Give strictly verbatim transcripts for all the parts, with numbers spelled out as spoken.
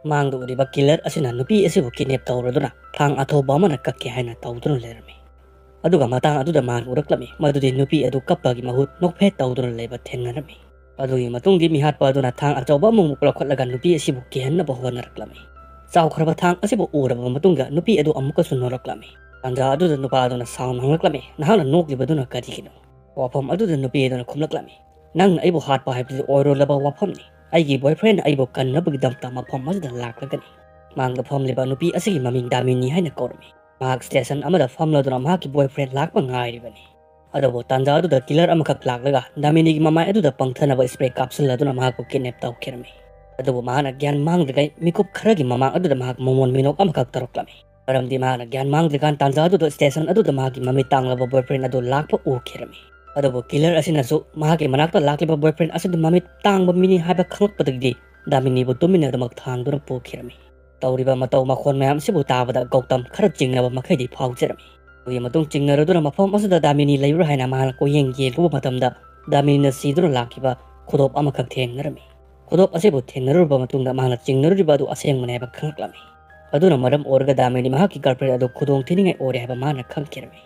ꯃꯥꯡꯗ ꯎꯔꯤꯕ ꯀꯤꯂꯔ ꯑꯁꯤꯅ ꯅꯨꯄꯤ ꯑꯁꯤꯕꯨ ꯀꯤꯗꯅꯦꯞ ꯇꯧꯔꯗꯨꯅ ꯊꯥꯡ ꯑꯊꯧꯕ ꯑꯃꯅ ꯀꯛꯀꯦ ꯍꯥꯏꯅ ꯇꯧꯗꯨꯅ ꯂꯩꯔꯝꯃꯤ꯫ ꯑꯗꯨꯒ ꯃꯇꯥꯡ ꯑꯗꯨꯗ ꯃꯥꯅ ꯎꯔꯛꯂꯝꯃꯤ ꯃꯗꯨꯗꯤ ꯅꯨꯄꯤ ꯑꯗꯨ ꯀꯞꯄꯒꯤ ꯃꯍꯨꯠ ꯅꯣꯛꯐꯦꯠ ꯇꯧꯗꯨꯅ ꯂꯩꯕ ꯊꯦꯡꯅꯔꯝꯃꯤ꯫ ꯑꯗꯨꯒꯤ ꯃꯇꯨꯡꯗꯤ ꯃꯤꯍꯥꯠꯄ ꯑꯗꯨꯅ ꯊꯥꯡ ꯑꯆꯧꯕ ꯑꯃꯃꯨꯛ ꯂꯧꯈꯠꯂꯒ ꯅꯨꯄꯤ ꯑꯁꯤꯕꯨ ꯀꯤꯍꯟꯅꯕ ꯍꯣꯠꯅꯔꯛꯂꯝꯃꯤ꯫ ꯆꯥꯎꯈ꯭ꯔꯕ ꯊꯥꯡ ꯑꯁꯤꯕꯨ ꯎꯔꯕ ꯃꯇꯨꯡꯗ ꯅꯨꯄꯤ ꯑꯗꯨ ꯑꯃꯨꯛꯀꯁꯨ ꯅꯣꯛꯂꯛꯂꯝꯃꯤ꯫ ꯇꯥꯟꯖꯥ ꯑꯗꯨꯗ ꯅꯨꯄꯥ ꯑꯗꯨꯅ ꯁꯥꯎꯅ ꯍꯪꯂꯛꯂꯝꯃꯤ, "ꯅꯍꯥꯛꯅ ꯅꯣꯛꯂꯤꯕꯗꯨꯅ ꯀꯔꯤꯒꯤꯅꯣ?" ꯋꯥꯐꯝ ꯑꯗꯨꯗ ꯅꯨꯄꯤ ꯑꯗꯨꯅ ꯈꯨꯝꯂꯛꯂꯝꯃꯤ, "ꯅꯪꯅ ꯑꯩꯕꯨ ꯍꯥꯠꯄ ꯍꯥꯏꯕꯁꯤ ꯑꯣꯏꯔꯣꯏꯗꯕ ꯋꯥꯐꯝꯅꯤ꯫ ꯑꯩꯒꯤ ꯕꯣꯏꯐ꯭ꯔꯦꯟꯅ ꯑꯩꯕꯨ ꯀꯟꯅꯕꯒꯤꯗꯃꯛꯇ ꯃꯐꯝ ꯑꯁꯤꯗ ꯂꯥꯛꯂꯒꯅꯤ꯫" ꯃꯥꯡꯗ ꯐꯝꯂꯤꯕ ꯅꯨꯄꯤ ꯑꯁꯤꯒꯤ ꯃꯃꯤꯡ ꯗꯥꯃꯤꯅꯤ ꯍꯥꯏꯅ ꯀꯧꯔꯝꯃꯤ꯫ ꯃꯍꯥꯛ ꯁ꯭ꯇꯦꯁꯟ ꯑꯃꯗ ꯐꯝꯂꯗꯨꯅ ꯃꯍꯥꯛꯀꯤ ꯕꯣꯏꯐ꯭ꯔꯦꯟ ꯂꯥꯛꯄ ꯉꯥꯏꯔꯤꯕꯅꯤ꯫ ꯑꯗꯨꯕꯨ ꯇꯥꯟꯖꯥ ꯑꯗꯨꯗ ꯀꯤꯂꯔ ꯑꯃꯈꯛ ꯂꯥꯛꯂꯒ ꯗꯥꯃꯤꯅꯤꯒꯤ ꯃꯃꯥꯏ ꯑꯗꯨꯗ ꯄꯪꯊꯅꯕ ꯁ꯭ꯄ꯭ꯔꯦ ꯀꯥꯞꯁꯤꯜꯂꯗꯨꯅ ꯃꯍꯥꯛꯄꯨ ꯀꯤꯗꯅꯦꯞ ꯇꯧꯈꯤꯔꯝꯃꯤ꯫ ꯑꯗꯨꯕꯨ ꯃꯍꯥꯛꯅ ꯒ꯭ꯌꯥꯟ ꯃꯥꯡꯗ꯭ꯔꯤꯉꯩ ꯃꯤꯀꯨꯞ ꯈꯔꯒꯤ ꯃꯃꯥꯡ ꯑꯗꯨꯗ ꯃꯍꯥꯛ ꯃꯃꯣꯟ ꯃꯤꯅꯣꯛ ꯑꯃꯈꯛ ꯇꯧꯔꯛꯂꯝꯃꯤ꯫ ꯃꯔꯝꯗꯤ ꯃꯍꯥꯛꯅ ꯒ꯭ꯌꯥꯟ ꯃꯥꯡꯗ꯭ꯔꯤꯀꯥꯟ ꯇꯥꯟꯖꯥ ꯑꯗꯨꯗ ꯁ꯭ꯇꯦꯁꯟ ꯑꯗꯨꯗ ꯃꯍꯥꯛꯀꯤ ꯃꯃꯤꯠ ꯇꯥꯡꯂꯕ ꯕꯣꯏꯐ꯭ꯔꯦꯟ ꯑꯗꯨ ꯂꯥꯛꯄ ꯎꯈꯤꯔꯝꯃꯤ꯫ ꯑꯗꯨꯕꯨ ꯀꯤꯂꯔ ꯑꯁꯤꯅꯁꯨ ꯃꯍꯥꯛꯀꯤ ꯃꯅꯥꯛꯇ ꯂꯥꯛꯂꯤꯕ ꯕꯣꯏꯐ꯭ꯔꯦꯟ ꯑꯁꯤꯗ ꯃꯃꯤꯠ ꯇꯥꯡꯕ ꯃꯤꯅꯤ ꯍꯥꯏꯕ ꯈꯪꯂꯛꯄꯗꯒꯤꯗꯤ ꯗꯥꯃꯤꯅꯤꯕꯨ ꯇꯨꯃꯤꯟꯅꯗꯃꯛ ꯊꯥꯡꯗꯨꯅ ꯄꯨꯈꯤꯔꯝꯃꯤ꯫ ꯇꯧꯔꯤꯕ ꯃꯇꯧ ꯃꯈꯣꯟ ꯃꯌꯥꯝ ꯑꯁꯤꯕꯨ ꯇꯥꯕꯗ ꯒꯧꯇꯝ ꯈꯔ ꯆꯤꯡꯅꯕ ꯃꯈꯩꯗꯤ ꯐꯥꯎꯖꯔꯝꯃꯤ꯫ ꯑꯗꯨꯒꯤ ꯃꯇꯨꯡ ꯆꯤꯡꯅꯔꯗꯨꯅ ꯃꯐꯝ ꯑꯁꯤꯗ ꯗꯥꯃꯤꯅꯤ ꯂꯩꯕ꯭ꯔꯥ ꯍꯥꯏꯅ ꯃꯍꯥꯛꯅ ꯀꯣꯏꯌꯦꯡ ꯌꯦꯡꯂꯨꯕ ꯃꯇꯝꯗ ꯗꯥꯃꯤꯅꯤꯅ ꯁꯤꯗꯨꯅ ꯂꯥꯛꯈꯤꯕ ꯈꯨꯗꯣꯞ ꯑꯃꯈꯛ ꯊꯦꯡꯅꯔꯝꯃꯤ꯫ ꯈꯨꯗꯣꯞ ꯑꯁꯤꯕꯨ ꯊꯦꯡꯅꯔꯨꯔꯕ ꯃꯇꯨꯡꯗ ꯃꯍꯥꯛꯅ ꯆꯤꯡꯅꯔꯨꯔꯤꯕ ꯑꯗꯨ ꯑꯁꯦꯡꯕꯅꯤ ꯍꯥꯏꯕ ꯈꯪꯂꯛꯂꯝꯃꯤ꯫ ꯑꯗꯨꯅ ꯃꯔꯝ ꯑꯣꯏꯔꯒ ꯗꯥꯃꯤꯅꯤ ꯃꯍꯥꯛꯀꯤ ꯒꯔꯜꯐ꯭ꯔꯦꯟ ꯑꯗꯨ ꯈꯨꯗꯣꯡ ꯊꯤꯅꯤꯡꯉꯥꯏ ꯑꯣꯏꯔꯦ ꯍꯥꯏꯕ ꯃꯍꯥꯛꯅ ꯈꯪꯈꯤꯔꯝꯃꯤ꯫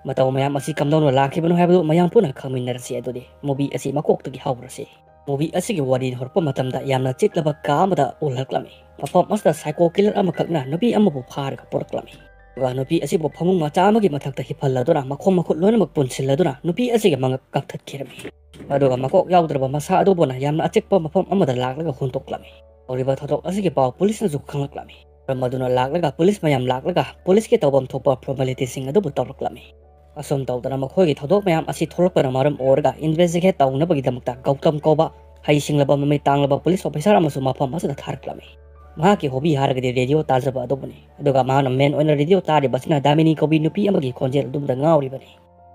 ꯃꯇꯧ ꯃꯌꯥꯝ ꯑꯁꯤ ꯀꯝꯗꯧꯅ ꯂꯥꯛꯈꯤꯕꯅꯣ ꯍꯥꯏꯕꯗꯨ ꯃꯌꯥꯝ ꯄꯨꯟꯅ ꯈꯪꯃꯤꯟꯅꯔꯁꯤ꯫ ꯑꯗꯨꯗꯤ ꯃꯨꯚꯤ ꯑꯁꯤ ꯃꯀꯣꯛꯇꯒꯤ ꯍꯧꯔꯁꯤ꯫ ꯃꯨꯚꯤ ꯑꯁꯤꯒꯤ ꯋꯥꯔꯤ ꯍꯧꯔꯛꯄ ꯃꯇꯝꯗ ꯌꯥꯝꯅ ꯆꯤꯛꯂꯕ ꯀꯥ ꯑꯃꯗ ꯎꯍꯜꯂꯛꯂꯝꯃꯤ꯫ ꯃꯐꯝ ꯑꯁꯤꯗ ꯁꯥꯏꯀꯣ ꯀꯤꯂꯔ ꯑꯃꯈꯛꯅ ꯅꯨꯄꯤ ꯑꯃꯕꯨ ꯐꯥꯔꯒ ꯄꯨꯔꯛꯂꯝꯃꯤ꯫ ꯑꯗꯨꯒ ꯅꯨꯄꯤ ꯑꯁꯤꯕꯨ ꯐꯃꯨꯡ ꯃꯆꯥ ꯑꯃꯒꯤ ꯃꯊꯛꯇ ꯍꯤꯞꯍꯜꯂꯗꯨꯅ ꯃꯈꯣꯡ ꯃꯈꯨꯠ ꯂꯣꯏꯅꯃꯛ ꯄꯨꯟꯁꯤꯜꯂꯗꯨꯅ ꯅꯨꯄꯤ ꯑꯁꯤꯒꯤ ꯃꯉꯛ ꯀꯛꯊꯠꯈꯤꯔꯝꯃꯤ꯫ ꯑꯗꯨꯒ ꯃꯀꯣꯛ ꯌꯥꯎꯗ꯭ꯔꯕ ꯃꯁꯥ ꯑꯗꯨꯕꯨꯅ ꯌꯥꯝꯅ ꯑꯆꯤꯛꯄ ꯃꯐꯝ ꯑꯃꯗ ꯂꯥꯛꯂꯒ ꯍꯨꯟꯗꯣꯛꯂꯝꯃꯤ꯫ ꯇꯧꯔꯤꯕ ꯊꯧꯗꯣꯛ ꯑꯁꯤꯒꯤ ꯄꯥꯎ ꯄꯨꯂꯤꯁꯅꯁꯨ ꯈꯪꯂꯛꯂꯝꯃꯤ꯫ ꯃꯔꯝ ꯑꯗꯨꯅ ꯂꯥꯛꯂꯒ ꯄꯨꯂꯤꯁ ꯃꯌꯥꯝ ꯂꯥꯛꯂꯒ ꯄꯨꯂꯤꯁꯀꯤ ꯇꯧꯐꯝ ꯊꯣꯛꯄ ꯐꯣꯔꯃꯦꯂꯤꯇꯤꯁꯤꯡ ꯑꯗꯨꯕꯨ ꯇꯧꯔꯛꯂꯝꯃꯤ꯫ ꯑꯁꯨꯝ ꯇꯧꯗꯅ ꯃꯈꯣꯏꯒꯤ ꯊꯧꯗꯣꯛ ꯃꯌꯥꯝ ꯑꯁꯤ ꯊꯣꯛꯂꯛꯄꯅ ꯃꯔꯝ ꯑꯣꯏꯔꯒ ꯏꯟꯚꯦꯁꯇꯤꯒꯦꯠ ꯇꯧꯅꯕꯒꯤꯗꯃꯛꯇ ꯒꯧꯇꯝ ꯀꯧꯕ ꯍꯩꯁꯤꯡꯂꯕ ꯃꯃꯤꯠ ꯇꯥꯡꯂꯕ ꯄꯨꯂꯤꯁ ꯑꯣꯐꯤꯁꯥꯔ ꯑꯃꯁꯨ ꯃꯐꯝ ꯑꯁꯤꯗ ꯊꯥꯔꯛꯂꯝꯃꯤ꯫ ꯃꯍꯥꯛꯀꯤ ꯍꯣꯕꯤ ꯍꯥꯏꯔꯒꯗꯤ ꯔꯦꯗꯤꯑꯣ ꯇꯥꯖꯕ ꯑꯗꯨꯕꯨꯅꯤ꯫ ꯑꯗꯨꯒ ꯃꯍꯥꯛꯅ ꯃꯦꯟ ꯑꯣꯏꯅ ꯔꯦꯗꯤꯑꯣ ꯇꯥꯔꯤꯕꯁꯤꯅ ꯗꯥꯃꯤꯅꯤ ꯀꯧꯕꯤ ꯅꯨꯄꯤ ꯑꯃꯒꯤ ꯈꯣꯟꯖꯦꯜ ꯑꯗꯨꯗ ꯉꯥꯎꯔꯤꯕꯅꯤ꯫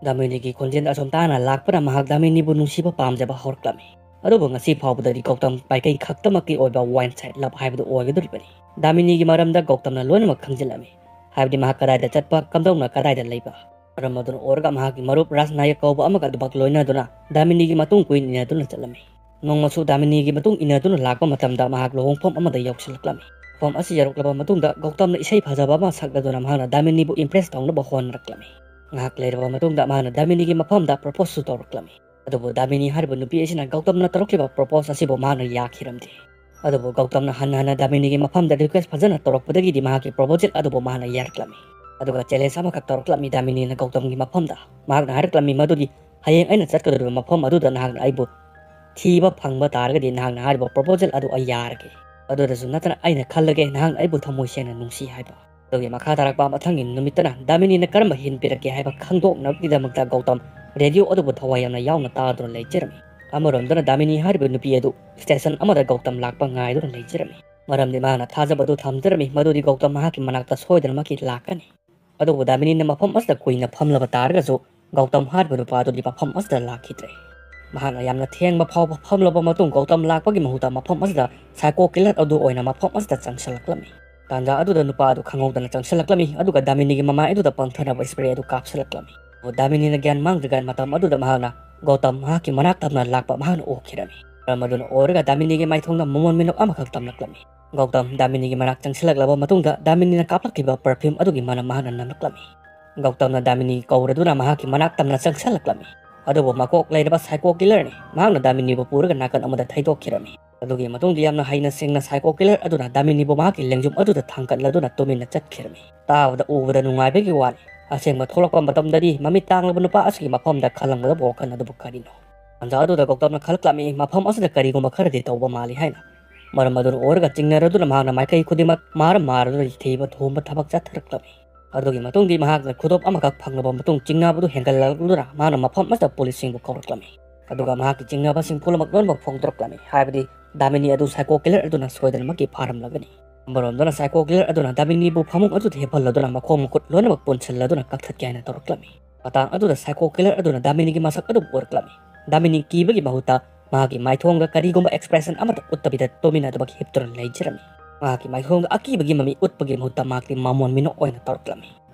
ꯗꯥꯃꯤꯅꯤꯒꯤ ꯈꯣꯟꯖꯦꯜ ꯑꯁꯨꯝ ꯇꯥꯅ ꯂꯥꯛꯄꯅ ꯃꯍꯥꯛ ꯗꯥꯃꯤꯅꯤꯕꯨ ꯅꯨꯡꯁꯤꯕ ꯄꯥꯝꯖꯕ ꯍꯧꯔꯛꯂꯝꯃꯤ꯫ ꯑꯗꯨꯕꯨ ꯉꯁꯤ ꯐꯥꯎꯕꯗꯗꯤ ꯒꯧꯇꯝ ꯃꯥꯏꯀꯩ ꯈꯛꯇꯃꯛꯀꯤ ꯑꯣꯏꯕ ꯋꯥꯟ ꯁꯥꯏꯗ ꯂꯚ ꯍꯥꯏꯕꯗꯨ ꯑꯣꯏꯒꯗꯧꯔꯤꯕꯅꯤ꯫ ꯗꯥꯃꯤꯅꯤꯒꯤ ꯃꯔꯝꯗ ꯒꯧꯇꯝꯅ ꯂꯣꯏꯅꯃꯛ ꯈꯪꯖꯤꯜꯂꯝꯃꯤ꯫ ꯍꯥꯏꯕꯗꯤ ꯃꯍꯥꯛ ꯀꯗꯥꯏꯗ ꯆꯠꯄ, ꯀꯝꯗꯧꯅ ꯀꯗꯥꯏꯗ ꯂꯩꯕ꯫ ꯃꯔꯝ ꯑꯗꯨꯅ ꯑꯣꯏꯔꯒ ꯃꯍꯥꯛꯀꯤ ꯃꯔꯨꯞ ꯔꯥꯖ ꯅꯥꯌꯛ ꯀꯧꯕ ꯑꯃꯒ ꯑꯗꯨꯃꯛ ꯂꯣꯏꯅꯗꯨꯅ ꯗꯥꯃꯤꯅꯤꯒꯤ ꯃꯇꯨꯡ ꯀꯨꯏꯅ ꯏꯟꯅꯗꯨꯅ ꯆꯠꯂꯝꯃꯤ꯫ ꯅꯣꯡꯃꯁꯨ ꯗꯥꯃꯤꯅꯤꯒꯤ ꯃꯇꯨꯡ ꯏꯟꯅꯗꯨꯅ ꯂꯥꯛꯄ ꯃꯇꯝꯗ ꯃꯍꯥꯛ ꯂꯨꯍꯣꯡꯐꯝ ꯑꯃꯗ ꯌꯧꯁꯤꯜꯂꯛꯂꯝꯃꯤ꯫ ꯃꯐꯝ ꯑꯁꯤ ꯌꯧꯔꯛꯂꯕ ꯃꯇꯨꯡꯗ ꯒꯧꯇꯝꯅ ꯏꯁꯩ ꯐꯖꯕ ꯑꯃ ꯁꯛꯂꯗꯨꯅ ꯃꯍꯥꯛꯅ ꯗꯥꯃꯤꯅꯤꯕꯨ impress ꯇꯧꯅꯕ ꯍꯣꯠꯅꯔꯛꯂꯝꯃꯤ꯫ ꯉꯥꯏꯍꯥꯛ ꯂꯩꯔꯕ ꯃꯇꯨꯡꯗ ꯃꯍꯥꯛꯅ ꯗꯥꯃꯤꯅꯤꯒꯤ ꯃꯐꯝꯗ proposeꯁꯨ ꯇꯧꯔꯛꯂꯝꯃꯤ꯫ ꯑꯗꯨꯕꯨ ꯗꯥꯃꯤꯅꯤ ꯍꯥꯏꯔꯤꯕ ꯅꯨꯄꯤ ꯑꯁꯤꯅ ꯒꯧꯇꯝꯅ ꯇꯧꯔꯛꯂꯤꯕ propose ꯑꯁꯤꯕꯨ ꯃꯍꯥꯛꯅ ꯌꯥꯈꯤꯔꯝꯗꯦ꯫ ꯑꯗꯨꯕꯨ ꯒꯧꯇꯝꯅ ꯍꯟꯅ ꯍꯟꯅ ꯗꯥꯃꯤꯅꯤꯒꯤ ꯃꯐꯝꯗ request ꯐꯖꯅ ꯇꯧꯔꯛꯄꯗꯒꯤꯗꯤ ꯃꯍꯥꯛꯀꯤ proposal ꯑꯗꯨꯕꯨ ꯃꯍꯥꯛꯅ ꯌꯥꯔꯛꯂꯝꯃꯤ꯫ ꯑꯗꯨꯒ challenge ꯑꯃꯈꯛ ꯇꯧꯔꯛꯂꯝꯃꯤ ꯗꯥꯃꯤꯅꯤꯅ ꯒꯧꯇꯝꯒꯤ ꯃꯐꯝꯗ꯫ ꯃꯍꯥꯛꯅ ꯍꯥꯏꯔꯛꯂꯝꯃꯤ ꯃꯗꯨꯗꯤ ꯍꯌꯦꯡ ꯑꯩꯅ ꯆꯠꯀꯗꯧꯔꯤꯕ ꯃꯐꯝ ꯑꯗꯨꯗ ꯅꯍꯥꯛꯅ ꯑꯩꯕꯨ ꯊꯤꯕ ꯐꯪꯕ ꯇꯥꯔꯒꯗꯤ ꯅꯍꯥꯛꯅ ꯍꯥꯏꯔꯤꯕ proposal ꯑꯗꯨ ꯑꯩ ꯌꯥꯔꯒꯦ꯫ ꯑꯗꯨꯗꯁꯨ ꯅꯠꯇꯅ ꯑꯩꯅ ꯈꯜꯂꯒꯦ ꯅꯍꯥꯛꯅ ꯑꯩꯕꯨ ꯊꯃꯣꯏ ꯁꯦꯡꯅ ꯅꯨꯡꯁꯤ ꯍꯥꯏꯕ꯫ ꯑꯗꯨꯒꯤ ꯃꯈꯥ ꯇꯥꯔꯛꯄ ꯃꯊꯪꯒꯤ ꯅꯨꯃꯤꯠꯇꯅ ꯗꯥꯃꯤꯅꯤꯅ ꯀꯔꯝꯕ hint ꯄꯤꯔꯛꯀꯦ ꯍꯥꯏꯕ ꯈꯪꯗꯣꯛꯅꯕꯒꯤꯗꯃꯛꯇ ꯒꯧꯇꯝ radio ꯑꯗꯨꯕꯨ ꯊꯋꯥꯏ ꯌꯥꯝꯅ ꯌꯥꯎꯅ ꯇꯥꯗꯨꯅ ꯂꯩꯖꯔꯝꯃꯤ꯫ ꯑꯃꯔꯣꯝꯗꯅ ꯗꯥꯃꯤꯅꯤ ꯍꯥꯏꯔꯤꯕ ꯅꯨꯄꯤ ꯑꯗꯨ station ꯑꯃꯗ ꯒꯧꯇꯝ ꯂꯥꯛꯄ ꯉꯥꯏꯗꯨꯅ ꯂꯩꯖꯔꯝꯃꯤ꯫ ꯃꯔꯝꯗꯤ ꯃꯍꯥꯛꯅ ꯊꯥꯖꯕ ꯑꯗꯨ ꯊꯝꯖꯔꯝꯃꯤ ꯃꯗꯨꯗꯤ ꯒꯧꯇꯝ ꯃꯍꯥꯛꯀꯤ ꯃꯅꯥꯛꯇ ꯁꯣꯏꯗꯅꯃꯛꯀꯤ ꯂꯥꯛꯀꯅꯤ꯫ ꯑꯗꯨꯕꯨ ꯗꯥꯃꯤꯅꯤꯅ ꯃꯐꯝ ꯑꯁꯤꯗ ꯀꯨꯏꯅ ꯐꯝꯂꯕ ꯇꯥꯔꯒꯁꯨ ꯒꯧꯇꯝ ꯍꯥꯏꯔꯤꯕ ꯅꯨꯄꯥ ꯑꯗꯨꯗꯤ ꯃꯐꯝ ꯑꯁꯤꯗ ꯂꯥꯛꯈꯤꯗ꯭ꯔꯦ꯫ ꯃꯍꯥꯛꯅ ꯌꯥꯝꯅ ꯊꯦꯡꯕ ꯐꯥꯎꯕ ꯐꯝꯂꯕ ꯃꯇꯨꯡ ꯒꯧꯇꯝ ꯂꯥꯛꯄꯒꯤ ꯃꯍꯨꯠꯇ ꯃꯐꯝ ꯑꯁꯤꯗ psycho killer ꯑꯗꯨ ꯑꯣꯏꯅ ꯃꯐꯝ ꯑꯁꯤꯗ ꯆꯪꯁꯤꯜꯂꯛꯂꯝꯃꯤ꯫ ꯇꯥꯟꯖꯥ ꯑꯗꯨꯗ ꯅꯨꯄꯥ ꯑꯗꯨ ꯈꯪꯍꯧꯗꯅ ꯆꯪꯁꯤꯜꯂꯛꯂꯝꯃꯤ, ꯑꯗꯨꯒ ꯗꯥꯃꯤꯅꯤꯒꯤ ꯃꯃꯥꯏ ꯑꯗꯨꯗ ꯄꯪꯊꯅꯕ spray ꯑꯗꯨ ꯀꯥꯞꯁꯤꯜꯂꯛꯂꯝꯃꯤ꯫ ꯑꯗꯨꯕꯨ ꯗꯥꯃꯤꯅꯤꯅ ꯒ꯭ꯌꯥꯟ ꯃꯥꯡꯗ꯭ꯔꯤꯀꯥꯟ ꯃꯇꯝ ꯑꯗꯨꯗ ꯃꯍꯥꯛꯅ ꯒꯧꯇꯝ ꯃꯍꯥꯛꯀꯤ ꯃꯅꯥꯛ ꯇꯝꯅ ꯂꯥꯛꯄ ꯃꯍꯥꯛꯅ ꯎꯈꯤꯔꯝꯃꯤ꯫ ꯃꯔꯝ ꯑꯗꯨꯅ ꯑꯣꯏꯔꯒ ꯗꯥꯃꯤꯅꯤꯒꯤ ꯃꯥꯏꯊꯣꯡꯗ ꯃꯃꯣꯟ ꯃꯤꯅꯣꯛ ꯑꯃꯈꯛ ꯇꯝꯂꯛꯂꯝꯃꯤ꯫ ꯒꯧꯇꯝ ꯗꯥꯃꯤꯅꯤꯒꯤ ꯃꯅꯥꯛ ꯆꯪꯁꯤꯜꯂꯛꯂꯕ ꯃꯇꯨꯡꯗ ꯗꯥꯃꯤꯅꯤꯅ ꯀꯥꯞꯂꯛꯈꯤꯕ perfume ꯑꯗꯨꯒꯤ ꯃꯅꯝ ꯃꯍꯥꯛꯅ ꯅꯝꯂꯛꯂꯝꯃꯤ꯫ ꯒꯧꯇꯝꯅ ꯗꯥꯃꯤꯅꯤ ꯀꯧꯔꯗꯨꯅ ꯃꯍꯥꯛꯀꯤ ꯃꯅꯥꯛ ꯇꯝꯅ ꯆꯪꯁꯤꯜꯂꯛꯂꯝꯃꯤ꯫ ꯑꯗꯨꯕꯨ ꯃꯀꯣꯛ ꯂꯩꯔꯕ psycho killerꯅꯤ꯫ ꯃꯍꯥꯛꯅ ꯗꯥꯃꯤꯅꯤꯕꯨ ꯄꯨꯔꯒ ꯅꯥꯀꯟ ꯑꯃꯗ ꯊꯩꯗꯣꯛꯈꯤꯔꯝꯃꯤ꯫ ꯑꯗꯨꯒꯤ ꯃꯇꯨꯡꯗ ꯌꯥꯝꯅ ꯍꯩꯅ ꯁꯤꯡꯅ psycho killer ꯑꯗꯨꯅ ꯗꯥꯃꯤꯅꯤꯕꯨ ꯃꯍꯥꯛꯀꯤ ꯂꯦꯡꯖꯨꯝ ꯑꯗꯨꯗ ꯊꯥꯡꯒꯠꯂꯗꯨꯅ ꯇꯨꯃꯤꯟꯅ ꯆꯠꯈꯤꯔꯝꯃꯤ꯫ ꯇꯥꯕꯗ ꯎꯕꯗ ꯅꯨꯡꯉꯥꯏꯕꯒꯤ ꯋꯥꯅꯤ꯫ ꯑꯁꯦꯡꯕ ꯊꯣꯛꯂꯛꯄ ꯃꯇꯝꯗꯗꯤ ꯃꯃꯤꯠ ꯇꯥꯡꯂꯕ ꯅꯨꯄꯥ ꯑꯁꯤꯒꯤ ꯃꯐꯝꯗ ꯈꯜꯂꯝꯒꯗꯕ ꯋꯥꯈꯜ ꯑꯗꯨꯕꯨ ꯀꯔꯤꯅꯣ? ꯇꯥꯟꯖꯥ ꯑꯗꯨꯗ ꯒꯧꯇꯝꯅ ꯈꯜꯂꯛꯂꯝꯃꯤ, ꯃꯐꯝ ꯑꯁꯤꯗ ꯀꯔꯤꯒꯨꯝꯕ ꯈꯔꯗꯤ ꯇꯧꯕ ꯃꯥꯜꯂꯤ ꯍꯥꯏꯅ꯫ ꯃꯔꯝ ꯑꯗꯨꯅ ꯑꯣꯏꯔꯒ ꯆꯤꯡꯅꯔꯗꯨꯅ ꯃꯍꯥꯛꯅ ꯃꯥꯏꯀꯩ ꯈꯨꯗꯤꯡꯃꯛ ꯃꯥꯔ ꯃꯥꯔꯗꯨꯅ ꯊꯤꯕ ꯊꯣꯝꯕ ꯊꯕꯛ ꯆꯠꯊꯔꯛꯂꯝꯃꯤ꯫ ꯑꯗꯨꯒꯤ ꯃꯇꯨꯡꯗꯤ ꯃꯍꯥꯛꯅ ꯈꯨꯗꯣꯞ ꯑꯃꯈꯛ ꯐꯪꯂꯕ ꯃꯇꯨꯡ ꯆꯤꯡꯅꯕꯗꯨ ꯍꯦꯟꯒꯠꯂꯛꯂꯗꯨꯅ ꯃꯍꯥꯛꯅ ꯃꯐꯝ ꯑꯁꯤꯗ ꯄꯨꯂꯤꯁꯁꯤꯡꯕꯨ ꯀꯧꯔꯛꯂꯝꯃꯤ꯫ ꯑꯗꯨꯒ ꯃꯍꯥꯛꯀꯤ ꯆꯤꯡꯅꯕꯁꯤꯡ ꯄꯨꯝꯅꯃꯛ ꯂꯣꯏꯅꯃꯛ ꯐꯣꯡꯗꯣꯔꯛꯂꯝꯃꯤ, ꯍꯥꯏꯕꯗꯤ ꯗꯥꯃꯤꯅꯤ ꯑꯗꯨ psycho killer ꯑꯗꯨꯅ ꯁꯣꯏꯗꯅꯃꯛꯀꯤ ꯐꯥꯔꯝꯂꯒꯅꯤ꯫ ꯑꯃꯔꯣꯝꯗꯅ psycho killer ꯑꯗꯨꯅ ꯗꯥꯃꯤꯅꯤꯕꯨ ꯐꯃꯨꯡ ꯑꯗꯨꯗ ꯍꯤꯞꯍꯜꯂꯗꯨꯅ ꯃꯈꯣꯡ ꯃꯈꯨꯠ ꯂꯣꯏꯅꯃꯛ ꯄꯨꯟꯁꯤꯜꯂꯗꯨꯅ ꯀꯛꯊꯠꯀꯦ ꯍꯥꯏꯅ ꯇꯧꯔꯛꯂꯝꯃꯤ꯫ ꯃꯇꯥꯡ ꯑꯗꯨꯗ psycho killer ꯑꯗꯨꯅ ꯗꯥꯃꯤꯅꯤꯒꯤ ꯃꯁꯛ ꯑꯗꯨ ꯎꯔꯛꯂꯝꯃꯤ꯫ ꯗꯥꯃꯤꯅꯤ ꯀꯤꯕꯒꯤ ꯃꯍꯨꯠꯇ ꯃꯍꯥꯛꯀꯤ ꯃꯥꯏꯊꯣꯡꯗ ꯀꯔꯤꯒꯨꯝꯕ expression ꯑꯃꯠꯇ ꯎꯠꯇꯕꯤꯗ ꯇꯨꯃꯤꯟꯅ ꯑꯗꯨꯃꯛ ꯍꯤꯞꯇꯨꯅ ꯂꯩꯖꯔꯝꯃꯤ꯫ ꯃꯍꯥꯛꯀꯤ ꯃꯥꯏꯊꯣꯡꯗ ꯑꯀꯤꯕꯒꯤ ꯃꯃꯤ ꯎꯠꯄꯒꯤ ꯃꯍꯨꯠꯇ ꯃꯍꯥꯛꯇꯤ ꯃꯃꯣꯟ ꯃꯤꯅꯣꯛ ꯑꯣꯏꯅ ꯇꯧꯔꯛꯂꯝꯃꯤ꯫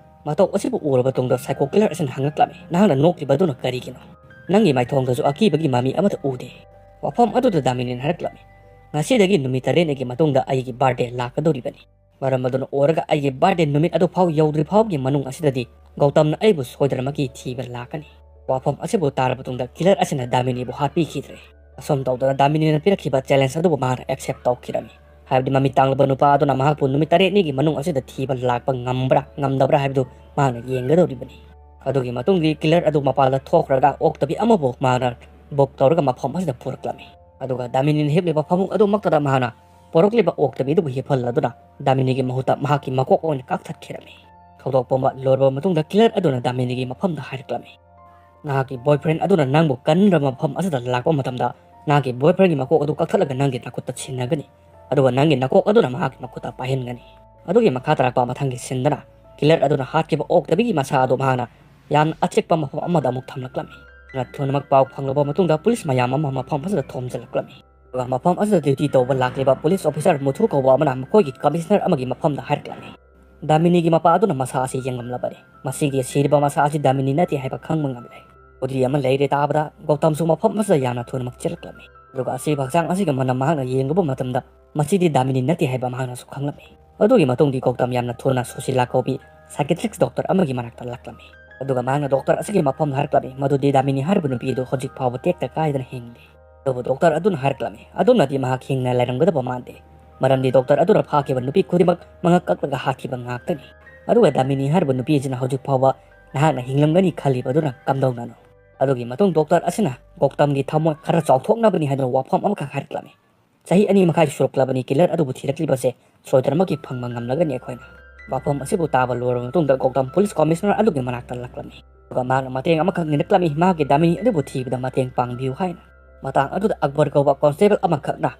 ꯃꯇꯧ ꯑꯁꯤꯕꯨ ꯎꯔꯕ ꯇꯨꯡꯗ psycho killer ꯑꯁꯤꯅ ꯍꯪꯂꯛꯂꯝꯃꯤ, "ꯅꯍꯥꯛꯅ ꯅꯣꯛꯂꯤꯕ ꯑꯗꯨꯅ ꯀꯔꯤꯒꯤꯅꯣ? ꯅꯪꯒꯤ ꯃꯥꯏꯊꯣꯡꯗꯁꯨ ꯑꯀꯤꯕꯒꯤ ꯃꯃꯤ ꯑꯃꯠꯇ ꯎꯗꯦ"꯫ ꯋꯥꯐꯝ ꯑꯗꯨꯗ ꯗꯥꯃꯤꯅꯤꯅ ꯍꯥꯏꯔꯛꯂꯝꯃꯤ, "ꯉꯁꯤꯗꯒꯤ ꯅꯨꯃꯤꯠ ꯇꯔꯦꯠꯅꯤꯒꯤ ꯃꯇꯨꯡꯗ ꯑꯩꯒꯤ ꯕꯥꯔꯗꯦ ꯂꯥꯛꯀꯗꯧꯔꯤꯕꯅꯤ꯫ ꯃꯔꯝ ꯑꯗꯨꯅ ꯑꯣꯏꯔꯒ ꯑꯩꯒꯤ ꯕꯥꯔꯗꯦ ꯅꯨꯃꯤꯠ ꯑꯗꯨ ꯐꯥꯎ ꯌꯧꯗ꯭ꯔꯤ ꯐꯥꯎꯒꯤ ꯃꯅꯨꯡ ꯑꯁꯤꯗꯗꯤ ꯒꯧꯇꯝꯅ ꯑꯩꯕꯨ ꯁꯣꯏꯗꯅꯃꯛꯀꯤ ꯊꯤꯕ ꯂꯥꯛꯀꯅꯤ"꯫ ꯋꯥꯐꯝ ꯑꯁꯤꯕꯨ ꯇꯥꯔꯕ ꯃꯇꯨꯡꯗ ꯀꯤꯂꯔ ꯑꯁꯤꯅ ꯗꯥꯃꯤꯅꯤꯕꯨ ꯍꯥꯠꯄꯤꯈꯤꯗ꯭ꯔꯦ꯫ ꯑꯁꯨꯝ ꯇꯧꯗꯅ ꯗꯥꯃꯤꯅꯤꯅ ꯄꯤꯔꯛꯈꯤꯕ ꯆꯦꯂꯦꯟꯖ ꯑꯗꯨꯕꯨ ꯃꯍꯥꯛꯅ ꯑꯦꯛꯁꯦꯞ ꯇꯧꯈꯤꯔꯝꯃꯤ꯫ ꯍꯥꯏꯕꯗꯤ ꯃꯃꯤꯠ ꯇꯥꯡꯂꯕ ꯅꯨꯄꯥ ꯑꯗꯨꯅ ꯃꯍꯥꯛꯄꯨ ꯅꯨꯃꯤꯠ ꯇꯔꯦꯠꯅꯤꯒꯤ ꯃꯅꯨꯡ ꯑꯁꯤꯗ ꯊꯤꯕ ꯂꯥꯛꯄ ꯉꯝꯕ꯭ꯔꯥ ꯉꯝꯗꯕ꯭ꯔꯥ ꯍꯥꯏꯕꯗꯨ ꯃꯍꯥꯛꯅ ꯌꯦꯡꯒꯗꯧꯔꯤꯕꯅꯤ꯫ ꯑꯗꯨꯒꯤ ꯃꯇꯨꯡꯗꯤ ꯀꯤꯂꯔ ꯑꯗꯨ ꯃꯄꯥꯟꯗ ꯊꯣꯛꯈ꯭ꯔꯒ ꯑꯣꯛꯇꯕꯤ ꯑꯃꯕꯨ ꯃꯍꯥꯛꯅ ꯕꯨꯛ ꯇꯧꯔꯒ ꯃꯐꯝ ꯑꯁꯤꯗ ꯄꯨꯔꯛꯂꯝꯃꯤ꯫ ꯑꯗꯨꯒ ꯗꯥꯃꯤꯅꯤꯅ ꯍꯤꯞꯂꯤꯕ ꯐꯃꯨꯡ ꯑꯗꯨꯃꯛꯇꯗ ꯃꯍꯥꯛꯅ ꯄꯣꯔꯛꯂꯤꯕ ꯑꯣꯛꯇꯕꯤ ꯑꯗꯨꯕꯨ ꯍꯤꯞꯍꯜꯂꯗꯨꯅ ꯗꯥꯃꯤꯅꯤꯒꯤ ꯃꯍꯨꯠꯇ ꯃꯍꯥꯛꯀꯤ ꯃꯀꯣꯛ ꯑꯣꯏꯅ ꯀꯛꯊꯠꯈꯤꯔꯝꯃꯤ꯫ ꯊꯧꯗꯣꯛ ꯄꯨꯝꯕ ꯂꯣꯏꯔꯕ ꯃꯇꯨꯡꯗ ꯀꯤꯂꯔ ꯑꯗꯨꯅ ꯗꯥꯃꯤꯅꯤꯒꯤ ꯃꯐꯝꯗ ꯍꯥꯏꯔꯛꯂꯝꯃꯤ, "ꯅꯍꯥꯛꯀꯤ ꯕꯣꯏꯐ꯭ꯔꯦꯟ ꯑꯗꯨꯅ ꯅꯪꯕꯨ ꯀꯟꯅꯕ ꯃꯐꯝ ꯑꯁꯤꯗ ꯂꯥꯛꯄ ꯃꯇꯝꯗ ꯅꯍꯥꯛꯀꯤ ꯕꯣꯏꯐ꯭ꯔꯦꯟꯒꯤ ꯃꯀꯣꯛ ꯑꯗꯨ ꯀꯛꯊꯠꯂꯒ ꯅꯪꯒꯤ ꯅꯈꯨꯠꯇ ꯁꯤꯟꯅꯒꯅꯤ, ꯑꯗꯨꯒ ꯅꯪꯒꯤ ꯅꯀꯣꯛ ꯑꯗꯨꯅ ꯃꯍꯥꯛꯀꯤ ꯃꯈꯨꯠꯇ ꯄꯥꯏꯍꯟꯒꯅꯤ"꯫ ꯑꯗꯨꯒꯤ ꯃꯈꯥ ꯇꯥꯔꯛꯄ ꯃꯊꯪꯒꯤ ꯁꯤꯟꯗꯅ ꯀꯤꯂꯔ ꯑꯗꯨꯅ ꯍꯥꯠꯈꯤꯕ ꯑꯣꯛꯇꯕꯤꯒꯤ ꯃꯁꯥ ꯑꯗꯨ ꯃꯍꯥꯛꯅ ꯌꯥꯝꯅ ꯑꯆꯤꯛꯄ ꯃꯐꯝ ꯑꯃꯗ ꯑꯃꯨꯛ ꯊꯝꯂꯛꯂꯝꯃꯤ꯫ ꯑꯗꯨꯅ ꯊꯨꯅꯃꯛ ꯄꯥꯎ ꯐꯪꯂꯕ ꯃꯇꯨꯡꯗ ꯄꯨꯂꯤꯁ ꯃꯌꯥꯝ ꯑꯃ ꯃꯐꯝ ꯑꯁꯤꯗ ꯊꯣꯝꯖꯤꯜꯂꯛꯂꯝꯃꯤ꯫ ꯑꯗꯨꯒ ꯃꯐꯝ ꯑꯁꯤꯗ ꯗ꯭ꯌꯨꯇꯤ ꯇꯧꯕ ꯂꯥꯛꯂꯤꯕ ꯄꯨꯂꯤꯁ ꯑꯣꯐꯤꯁꯥꯔ ꯃꯨꯊꯨ ꯀꯧꯕ ꯑꯃꯅ ꯃꯈꯣꯏꯒꯤ ꯀꯃꯤꯁꯅꯔ ꯑꯃꯒꯤ ꯃꯐꯝꯗ ꯍꯥꯏꯔꯛꯂꯝꯃꯤ, "ꯗꯥꯃꯤꯅꯤꯒꯤ ꯃꯄꯥ ꯑꯗꯨꯅ ꯃꯁꯥ ꯑꯁꯤ ꯌꯦꯡꯂꯝꯂꯕꯅꯤ꯫ ꯃꯁꯤꯒꯤ ꯁꯤꯔꯤꯕ ꯃꯁꯥ ꯑꯁꯤ ꯗꯥꯃꯤꯅꯤ ꯅꯠꯇꯦ ꯍꯥꯏꯕ ꯈꯪꯕ ꯉꯝꯂꯦ"꯫ ꯕꯣꯗꯤ ꯑꯃ ꯂꯩꯔꯦ ꯇꯥꯕꯗ ꯒꯧꯇꯝꯁꯨ ꯃꯐꯝ ꯑꯁꯤꯗ ꯌꯥꯝꯅ ꯊꯨꯅꯃꯛ ꯆꯦꯜꯂꯛꯂꯝꯃꯤ꯫ ꯑꯗꯨꯒ ꯑꯁꯤꯕ ꯍꯛꯆꯥꯡ ꯑꯁꯤꯒꯤ ꯃꯅꯝ ꯃꯍꯥꯛꯅ ꯌꯦꯡꯂꯨꯕ ꯃꯇꯝꯗ ꯃꯁꯤꯗꯤ ꯗꯥꯃꯤꯅꯤ ꯅꯠꯇꯦ ꯍꯥꯏꯕ ꯃꯍꯥꯛꯅꯁꯨ ꯈꯪꯂꯝꯃꯤ꯫ ꯑꯗꯨꯒꯤ ꯃꯇꯨꯡꯗꯤ ꯒꯧꯇꯝ ꯌꯥꯝꯅ ꯊꯨꯅ ꯁꯨꯁꯤꯂꯥ ꯀꯧꯕꯤ ꯁꯥꯏꯀꯦꯇ꯭ꯔꯤꯛꯁ ꯗꯣꯛꯇꯔ ꯑꯃꯒꯤ ꯃꯅꯥꯛꯇ ꯂꯥꯛꯂꯝꯃꯤ꯫ ꯑꯗꯨꯒ ꯃꯍꯥꯛꯅ ꯗꯣꯛꯇꯔ ꯑꯁꯤꯒꯤ ꯃꯐꯝꯗ ꯍꯥꯏꯔꯛꯂꯝꯃꯤ, ꯃꯗꯨꯗꯤ ꯗꯥꯃꯤꯅꯤ ꯍꯥꯏꯔꯤꯕ ꯅꯨꯄꯤ ꯑꯗꯨ ꯍꯧꯖꯤꯛ ꯐꯥꯎꯕ ꯇꯦꯛꯇ ꯀꯥꯏꯗꯅ ꯍꯤꯡꯂꯤ꯫ ꯑꯗꯨꯕꯨ ꯗꯣꯛꯇꯔ ꯑꯗꯨꯅ ꯍꯥꯏꯔꯛꯂꯝꯃꯤ, ꯑꯗꯨꯝꯅꯗꯤ ꯃꯍꯥꯛ ꯍꯤꯡꯅ ꯂꯩꯔꯝꯒꯗꯕ ꯃꯥꯟꯗꯦ, ꯃꯔꯝꯗꯤ ꯗꯣꯛꯇꯔ ꯑꯗꯨꯅ ꯐꯥꯈꯤꯕ ꯅꯨꯄꯤ ꯈꯨꯗꯤꯡꯃꯛ ꯃꯉꯛ ꯀꯛꯂꯒ ꯍꯥꯠꯈꯤꯕ ꯉꯥꯛꯇꯅꯤ꯫ ꯑꯗꯨꯒ ꯗꯥꯃꯤꯅꯤ ꯍꯥꯏꯔꯤꯕ ꯅꯨꯄꯤ ꯑꯁꯤꯅ ꯍꯧꯖꯤꯛ ꯐꯥꯎꯕ ꯅꯍꯥꯛꯅ ꯍꯤꯡꯂꯝꯒꯅꯤ ꯈꯜꯂꯤꯕ ꯑꯗꯨꯅ ꯀꯝꯗꯧꯅꯅꯣ? ꯑꯗꯨꯒꯤ ꯃꯇꯨꯡ ꯗꯣꯛꯇꯔ ꯑꯁꯤꯅ ꯒꯧꯇꯝꯒꯤ ꯊꯃꯣꯏ ꯈꯔ ꯆꯥꯎꯊꯣꯛꯅꯕꯅꯤ ꯍꯥꯏꯗꯨꯅ ꯋꯥꯐꯝ ꯑꯃꯈꯛ ꯍꯥꯏꯔꯛꯂꯝꯃꯤ꯫ ꯆꯍꯤ ꯑꯅꯤ ꯃꯈꯥꯏ ꯁꯨꯔꯛꯂꯕꯅꯤ ꯀꯤꯂꯔ ꯑꯗꯨꯕꯨ ꯊꯤꯔꯛꯂꯤꯕꯁꯦ꯫ ꯁꯣꯏꯗꯅꯃꯛꯀꯤ ꯐꯪꯕ ꯉꯝꯂꯒꯅꯤ ꯑꯩꯈꯣꯏꯅ꯫ ꯋꯥꯐꯝ ꯑꯁꯤꯕꯨ ꯇꯥꯕ ꯂꯣꯏꯔꯕ ꯃꯇꯨꯡꯗ ꯒꯧꯇꯝ ꯄꯨꯂꯤꯁ ꯀꯃꯤꯁꯅꯔ ꯑꯗꯨꯒꯤ ꯃꯅꯥꯛꯇ ꯂꯥꯛꯂꯝꯃꯤ꯫ ꯑꯗꯨꯒ ꯃꯍꯥꯛꯅ ꯃꯇꯦꯡ ꯑꯃꯈꯛ ꯅꯤꯔꯛꯂꯝꯃꯤ, ꯃꯍꯥꯛꯀꯤ ꯗꯥꯃꯤꯅꯤ ꯑꯗꯨꯕꯨ ꯊꯤꯕꯗ ꯃꯇꯦꯡ ꯄꯥꯡꯕꯤꯌꯨ ꯍꯥꯏꯅ꯫ ꯃꯇꯥꯡ ꯑꯗꯨꯗ ꯑꯛꯕꯔ ꯀꯧꯕ ꯀꯣꯟꯁꯇꯦꯕꯜ ꯑꯃꯈꯛꯅ